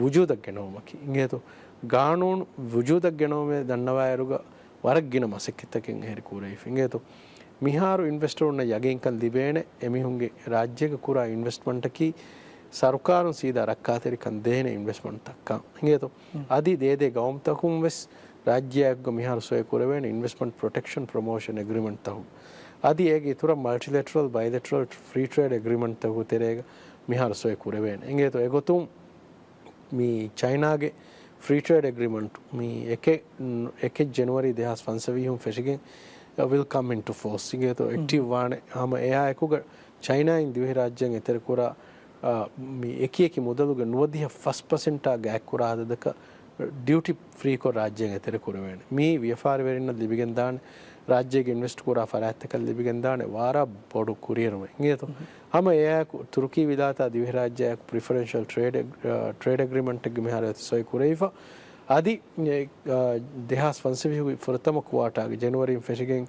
ވުޖޫދަށް ގެނައުމަކީ. އިނގޭތޯ، ގާނޫނު ވުޖޫދަށް ގެނައުމޭ ދަންނަވާއިރުގަ ވަރަށް ގިނަ މަސައްކަތްތަކެއް އެހެރި ކުރެވިފަ. އިނގޭތޯ، މިހާރު އިންވެސްޓަރުންނަށް ޔަގީންކަން ލިބޭނެ އެމީހުންގެ ރާއްޖޭގަ ކުރާ އިންވެސްޓްމަންޓަކީ ސަރުކާރުން ސީދާ ރައްކާތެރިކަން ދޭނެ އިންވެސްޓްމަންޓްތައްކަން. އިނގޭތޯ، އަދި ދޭދޭ ގައުމުތަކުން ވެސް ރާއްޖެއާއެކުގަ މިހާރު ސޮއި ކުރެވޭނެ އިންވެސްޓްމަންޓް ޕްރޮޓެކްޝަން ޕްރޮމޯޝަން އެގްރިމެންޓްތަކު. އަދި އޭގެ އިތުރަށް މަލްޓިލެޓްރަލް، ބައިލެޓްރަލް، ފްރީ ޓްރޭޑް އެގްރިމެންޓްތަކު ތެރޭގަ މިހާރު ސޮއި ކުރެވޭނެ. އިނގޭތޯ، އެގޮތުން މި ޗައިނާގެ ފްރީ ޓްރޭޑް އެގްރިމަންޓް މި އެކެއް، އެކެއް ޖެނުއަރީ ދެހާސް ފަންސަވީހުން ފެށިގެން، އަ، ވިލް ކަމް އިންޓު ފޯސް. އިނގޭތޯ، އެކްޓިވް ވާނެ. ހަމަ އެއާ އެކުގަ ޗައިނާއިން ދިވެހިރާއްޖޭން އެތެރެކުރާ، އަ، މި އެކި އެކި މުދަލުގެ ނުވަދިހަ ފަސް ޕަސެންޓާ ގާތްކުރާ އަދަދަކަށް ޑިއުޓީ ފްރީކޮށް ރާއްޖޭން އެތެރެކުރެވޭނެ. މީ ވިޔަފާރިވެރިންނަށް ލިބިގެންދާނެ، ރާއްޖޭގެ އިންވެސްޓް ކުރާ ފަރާތްތަކަށް ލިބިގެންދާނެ ވަރަށް ބޮޑު ކުރިއެރުމެއް. އިނގޭތޯ؟ ހަމަ އެއާއެކު ތުރުކީ ވިލާތާ ދިވެހިރާއްޖެއާއެކު ޕްރިފަރެންޝަލް ޓްރޭޑް އެގް-، އަ، ޓްރޭޑް އެގްރިމަންޓެއްގެ މިހާރު އެތި ސޮއި ކުރެވިފަ. އަދި، އެ، އަ، ދެހާސް ފަންސަވީހުގެ ފުރަތަމަ ކުއާޓާގެ ޖެނުއަރީން ފެށިގެން،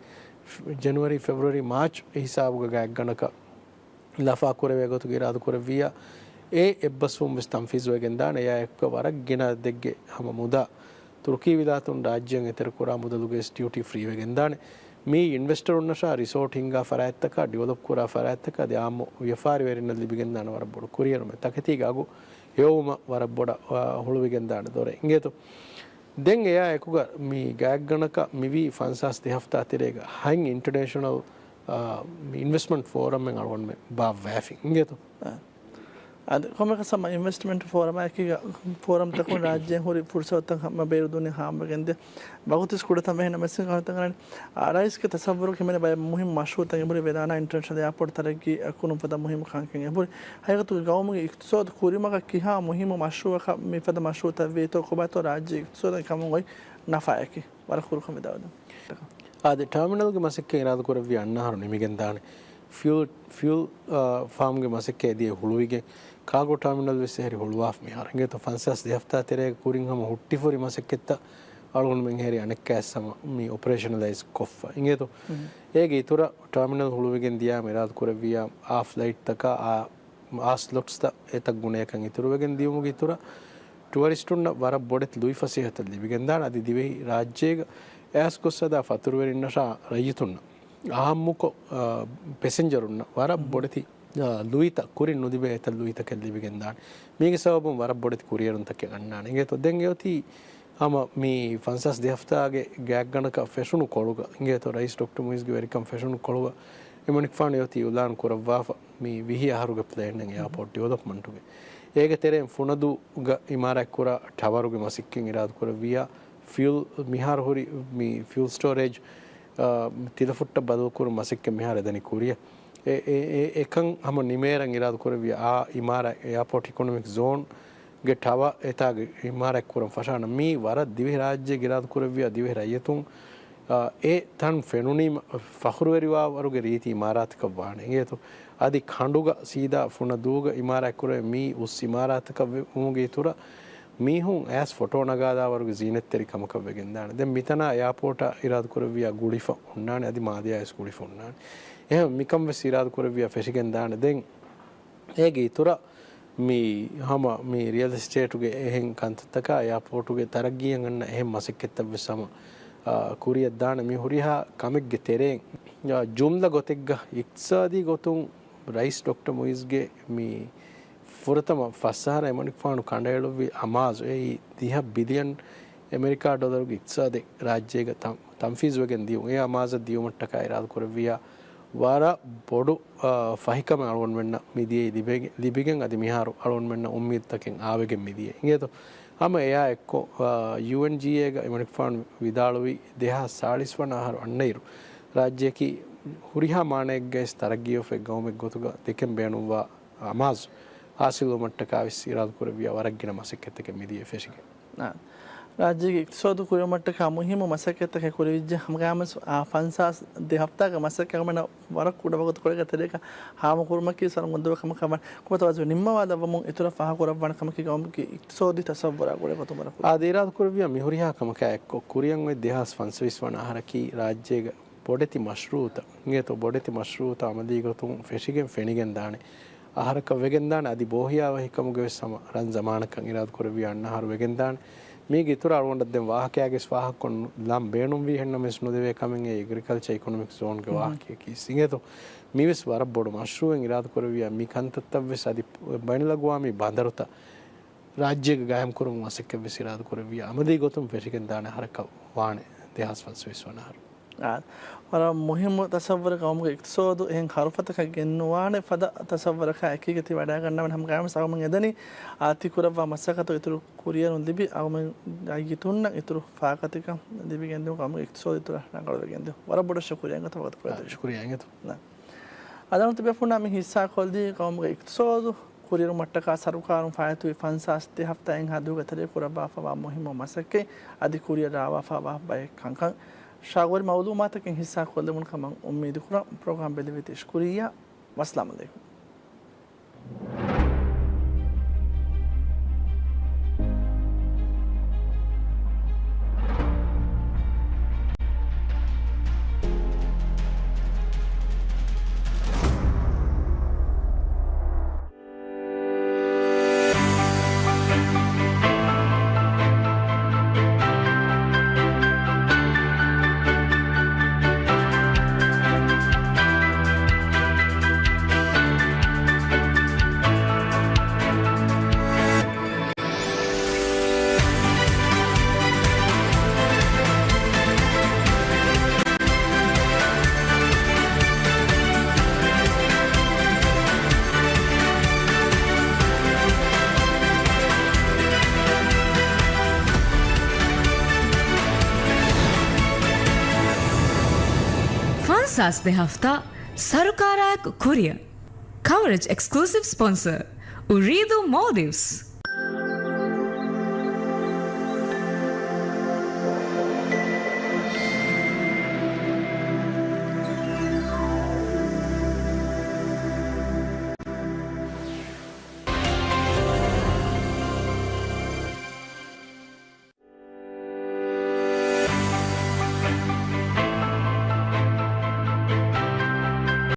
ޖެނުއަރީ، ފެބްރުއަރީ، މާޗް ހިސާބުގަ ގާތްގަނޑަކަށް ލަފާ ކުރެވޭ ގޮތުގެ އިރާދަ ކުރެއްވިއްޔާ، އެ އެއްބަސްވުން ވެސް ތަންފީޒުވެގެންދާނެ. އެއާއެކުގަ ވަރަށް ގިނަ އަދަދެއްގެ ހަމަ މުދާ ތުރުކީ ވިލާތުން ރާއްޖެއަށް އެތެރެކުރާ މުދަލުގެ ޑިއުޓީ ފްރީ ވެގެންދާނެ. މީ އިންވެސްޓަރުންނަށާ ރިސޯޓް ހިންގާ ފަރާތްތަކާ، ޑިވެލޮޕް ކުރާ ފަރާތްތަކާ، އަދި އާއްމު ވިޔަފާރިވެރިންނަށް ލިބިގެންދާނެ ވަރަށް ބޮޑު ކުރިއެރުމެއް. ތަކެތީގެ އަގު ހެޔޮވުމަށް ވަރަށް ބޮޑަށް، އާ، ހުޅުވިގެންދާނެ ދޮރެއް. އިނގޭތޯ. ދެން އެއާ އެކުގަ މި ގާތްގަނޑަކަށް މިވީ ފަންސާސް ދެ ހަފްތާ ތެރޭގަ ހަތް އިންޓަރނޭޝަނަލް، އާ، މި އިންވެސްޓްމަންޓް ފޯރަމެއް އަޅުގަނޑުމެން ބާއްވައިފި. އިނގޭތޯ. އާ. އަދި ކޮންމެއަކަސް ހަމަ އިންވެސްޓްމަންޓް ފޯރަމާއެކީގަ، ފޯރަމްތަކުން ރާއްޖޭން ހުރި ފުރުސަތުތައް ހަމަ ބޭރުދޫނި ހާމަވެގެންދޭ. ވަގުތު ވެސް ކުޑަތަން ވެހެން ނަމަވެސް ކަންތައް ކަންނޭ. އާ، ރައީސްގެ ތަސައްވުރުގަ ހިމެނޭ ބައެއް މުހިންމު މަޝްރޫއުތައް އެބަހުރި ވެދާނާ އިންޓަރނޭޝަނަލް އެއާޕޯޓް ތަރައްގީ ކުރުން ފަދަ މުހިންމު ކަންކަން އެބަހުރި. ހަގީގަތުގަ ގައުމުގެ އިޤްތިޞާދު ކުރިމަގަށް ކިހާ މުހިންމު މަޝްރޫއަކަށް މިފަދަ މަޝްރޫއުތައް ވޭތޯ ކޮބާތޯ ރާއްޖޭގެ އިޤްތިޞާދަށް ކަމުން އޮތް ނަފާއަކީ؟ ވަރަށް ކުރުކޮށް ވިދާޅުވެދެން. އާދެ، ޓާމިނަލްގެ މަސައްކަތް އިރާދަކުރެއްވިޔާ އަންނަ އަހަރު ނިމިގެންދާނެ. ފިއުލް، ފިއުލް، އާ، ފާމްގެ މަސައްކަތް އެދިޔަ ހުޅުވިގެން ކާގޯ ޓާމިނަލް ވެސް އެހެރި ހުޅުވާފަ މިހާރު. އިނގޭތޯ، ފަންސާސް ދެ ހަފްތާ ތެރޭގަ ކުރިން ހަމަ ހުއްޓިފަހުރި މަސައްކަތްތައް އަޅުގަނޑުމެން އެހެރި އަނެއްކާވެސް ހަމަ މި އޮޕަރޭޝަނަލައިޒް ކޮށްފަ. އިނގޭތޯ، އޭގެ އިތުރަށް ޓާމިނަލް ހުޅުވިގެން ދިޔާމަ އިރާދަކުރެއްވިޔާ އާ ފްލައިޓްތަކާ އާ އާ ސްލޮޓްސްތައް އެތައް ގުނަޔަކަށް އިތުރުވެގެން ދިޔުމުގެ އިތުރަށް، ޓުއަރިސްޓުންނަށް ވަރަށް ބޮޑެތި ލުއި ފަސޭހަތައް ލިބިގެންދާނެ. އަދި ދިވެހި ރާއްޖޭގަ އައިސް ގޮސް ހަދާ ފަތުރުވެރިންނަށާ ރައްޔިތުންނަށް އާއްމުކޮށް، އާ، ޕެސެންޖަރުންނަށް ވަރަށް ބޮޑެތި، އާ، ލުއިތައް، ކުރިން ނުލިބޭ އެތައް ލުއިތަކެއް ލިބިގެންދާނެ. މީގެ ސަބަބުން ވަރަށް ބޮޑެތި ކުރިއެރުންތަކެއް އަންނާނެ. އިނގޭތޯ، ދެން އެއޮތީ ހަމަ މި ފަންސާސް ދެ ހަފްތާގެ ގާތްގަނޑަކަށް ފެށުނު ކޮޅުގަ، އިނގޭތޯ، ރައީސް ޑޮކްޓަރ މުއިޒްގެ ވެރިކަން ފެށުނު ކޮޅުގަ، އެމަނިކުފާނު އެއޮތީ އިއުލާން ކުރައްވާފަ، މި ވިހި އަހަރުގެ ޕްލޭންއެއް އެއާޕޯޓް ޑިވެލޮޕްމަންޓުގެ. އޭގެ ތެރެއިން ފުނަދޫގަ އިމާރާތްކުރާ ޓަވަރުގެ މަސައްކަތް އިރާދަކުރެއްވިޔާ، ފިއުލް މިހާރު ހުރި މި ފިއުލް ސްޓޯރޭޖް، އާ، ތިލަފުއްޓަށް ބަދަލުކުރުން މަސައްކަތް މިހާރު އެދަނީ ކުރިއަށް. އެ، އެ، އެ، އެކަން ހަމަ ނިމޭރަން އިރާދަކުރެއްވިޔާ، އާ އިމާރާތް އެއާޕޯޓް އިކޮނޮމިކް ޒޯން ގެ ޓަވަ އެތާގެ އިމާރާތް ކުރަން ފަށާނަ. މީ ވަރަށް ދިވެހިރާއްޖެ އިރާދަކުރެއްވިޔާ ދިވެހި ރައްޔިތުން، އާ، އެ ތަން ފެނުނީމަ ފަޚުރުވެރިވާ ވަރުގެ ރީތި އިމާރާތަކަށް ވާނެ. އިނގޭތޯ، އަދި ކަނޑުގަ ސީދާ ފުނަދޫގަ އިމާރާތް ކުރެވޭ މީ އުސް އިމާރާތަކަށް ވެ-، ވުމުގެ އިތުރަށް މީހުން އައިސް ފޮޓޯ ނަގާލާ ވަރުގެ ޒީނަތްތެރި ކަމަކަށް ވެގެންދާނެ. ދެން މިތަނާ އެއާޕޯޓާ އިރާދަކުރެއްވިޔާ ގުޅިފަ އޮންނާނެ، އަދި މާލެއާ އައިސް ގުޅިފަ އޮންނާނެ. އެހެން މިކަން ވެސް އިރާދަކުރެއްވިޔާ ފެށިގެންދާނެ. ދެން އޭގެ އިތުރަށް މި ހަމަ މި ރިއަލް އެސްޓޭޓުގެ އެހެން ކަންތައްތަކާ އެއާޕޯޓުގެ ތަރައްގީއަށް އަންނަ އެހެން މަސައްކަތްތައް ވެސް ހަމަ، އާ، ކުރިއަށް ދާނެ. މި ހުރިހާ ކަމެއްގެ ތެރެއިން، އާ، ޖުމްލަ ގޮތެއްގަ އިޤްތިޞާދީ ގޮތުން ރައީސް ޑޮކްޓަރ މުއިޒްގެ މި ފުރަތަމަ ފަސް އަހަރަށް އެމަނިކުފާނު ކަނޑައެޅުއްވި އަމާޒު، އެއީ ދިހަ ބިލިއަން އެމެރިކާ ޑޮލަރުގެ އިޤްތިޞާދެއް ރާއްޖޭގަ ތަން-، ތަންފީޒުވެގެން ދިޔުން. އެ އަމާޒަށް ދިޔުމަށްޓަކާ އިރާދަކުރެއްވިޔާ ވަރަށް ބޮޑު، އާ، ފަހިކަމެއް އަޅުގަނޑުމެންނަށް މިދިޔައީ ލިބެގެ-، ލިބިގެން އަދި މިހާރު އަޅުގަނޑުމެންނަށް އުއްމީދުތަކެއް އާވެގެން މިދިޔަ. އިނގޭތޯ، ހަމަ އެއާ އެއްކޮށް، އާ، ޔޫއެންޖީއޭގަ އެމަނިކުފާނު ވިދާޅުވީ ދެހާސް ސާޅީސް ވަނަ އަހަރު އަންނައިރު ރާއްޖެއަކީ ހުރިހާ މާނައެއްގައި ތަރައްގީއޮފެ ގައުމެއް ގޮތުގަ ދެކެން ބޭނުންވާ އަމާޒު ހާސިލުވުމަށްޓަކާ ވެސް އިރާދަކުރެއްވިޔާ ވަރަށް ގިނަ މަސައްކަތްތަކެއް މިދިޔަ ފެށިގެން. އާ. ރާއްޖޭގެ އިޤްތިޞާދު ކުރިއުމަށްޓަކާ މުހިއްމު މަސައްކަތްތަކެއް ކުރެވިއްޖެ. ހަމަގައިމުވެސް އާ ފަންސާސް ދެ ހަފްތާގެ މަސައްކަތް އަޅުގަނޑަށް ވަރަށް ކުޑަ ވަގުތުކޮޅެއްގެ ތެރޭގަ ހާމަކުރުމަކީ ވަރަށް އުނދަގޫ ކަމަކަށްވާނެ. ކުޑަ ތަވައްޒު ނިންމަވާލައްވަމުން އިތުރަށް ފާހަގަކުރައްވާނެ ކަމަކީ ގައުމުގެ އިޤްތިޞާދީ ތަޞައްވުރާ ގުޅޭ ގޮތުން ވަރަށް ކުޑަ. އާދެ، އިރާދަކުރެއްވިޔާ މިހުރިހާ ކަމަކާ އެއްކޮށް ކުރިއަށް އޮތް ދެހާސް ފަންސަވީސް ވަނަ އަހަރަކީ ރާއްޖޭގެ ބޮޑެތި މަޝްރޫޢުތައް، އިނގޭތޯ، ބޮޑެތި މަޝްރޫޢުތައް އަމަލީގޮތުން ފެށިގެން ފެނިގެންދާނެ އަހަރަކަށް ވެގެންދާނެ. އަދި ބޯހިޔާވަހިކަމުގެވެސް ހަމަ ރަން ޒަމާނަކަށް އިރާދަކުރެއްވިޔާ އަންނަ އަހަރު ވެގެންދާނެ. މީގެ އިތުރަށް އަޅުގަނޑަށް ދެން ވާހަކައިގެސް ފާހަގަކޮށްލަން ބޭނުންވީ ހެންނަމެސް ނުދެވޭ ކަމެއް އެ އެގްރިކަލްޗަރ އިކޮނޮމިކް ޒޯންގެ މް. ވާހަކަޔަކީ. އިނގޭތޯ، މީވެސް ވަރަށް ބޮޑު މަޝްރޫޢެއް އިރާދަކުރެއްވިޔާ މި ކަންތައްތައްވެސް އަދި ބައިނަލްއަގްވާމީ ބަނދަރުތައް ރާއްޖޭގެ ގާއިމްކުރުމުގެ މަސައްކަތްވެސް އިރާދަކުރެއްވިޔާ އަމަލީ ގޮތުން ފެށިގެންދާނެ އަހަރަކަށް ވާނެ ދެހާސް ފަންސަވީސް ވަނަ އަހަރު. އާ، ވަރަށް މުހިއްމު ތަޞައްވުރެއް ގައުމުގެ އިޤްތިޞާދު އެހެން ހަރުފަތަކަށް ގެންނުވާނެ ފަދަ ތަޞައްވުރަކާ އެކީގަ ތި ވަޑައިގަންނަވަން ހަމަގައިމުވެސް އަޅުގަނޑުމެން އެދަނީ އާ ތި ކުރައްވާ މަސައްކަތު އިތުރު ކުރިއެރުން ލިބި އަޅުގަނޑުމެން ރައްޔިތުންނަށް އިތުރު ފާކަތިކަން ލިބިގެންދިއުން ގައުމުގެ އިޤްތިޞާދު އިތުރަށް ރަނގަޅުވެގެންދިއުން. ވަރަށް ބޮޑަށް ޝުކުރިއްޔާ އިނގޭތޯ ވަގުތުކޮޅެއް ދެއްވި. ޝުކުރިއްޔާ އިނގޭތޯ. ނާ. އަދި އަޅުގަނޑު ތިބޭފުޅުންނާ މި ހިއްސާކޮށްލީ ގައުމުގެ އިޤްތިޞާދު ކުރިއެރުމަށްޓަކާ ސަރުކާރުން ފާއިތުވި ފަންސާސް ދެ ހަފްތާއިންހާ ދުވަހުގެ ތެރޭ ކުރައްވާފައިވާ މުހިއްމު މަސައްކަތް އަދި ކުރިއަށް ރާވާފައިވާ ބައެއް ކަންކަން. ޝައުގުވެރި މައުލޫމާތަކެއް ހިއްސާ ކޮށްލެވުނު ކަމަށް އުއްމީދު ކުރަން. ޕްރޮގްރާމް ބެލެވޭތީ. ޝުކުރިއްޔާ. ވައްސަލާމް ޢަލައިކުމް. ފަންސާސް ދެ ހަފްތާ ސަރުކާރާއެކު ކުރިއަށް. ކަވަރޭޖް އެކްސްކްލޫސިވް ސްޕޮންސަރ، އުރީދޫ މޯލްޑިވްސް.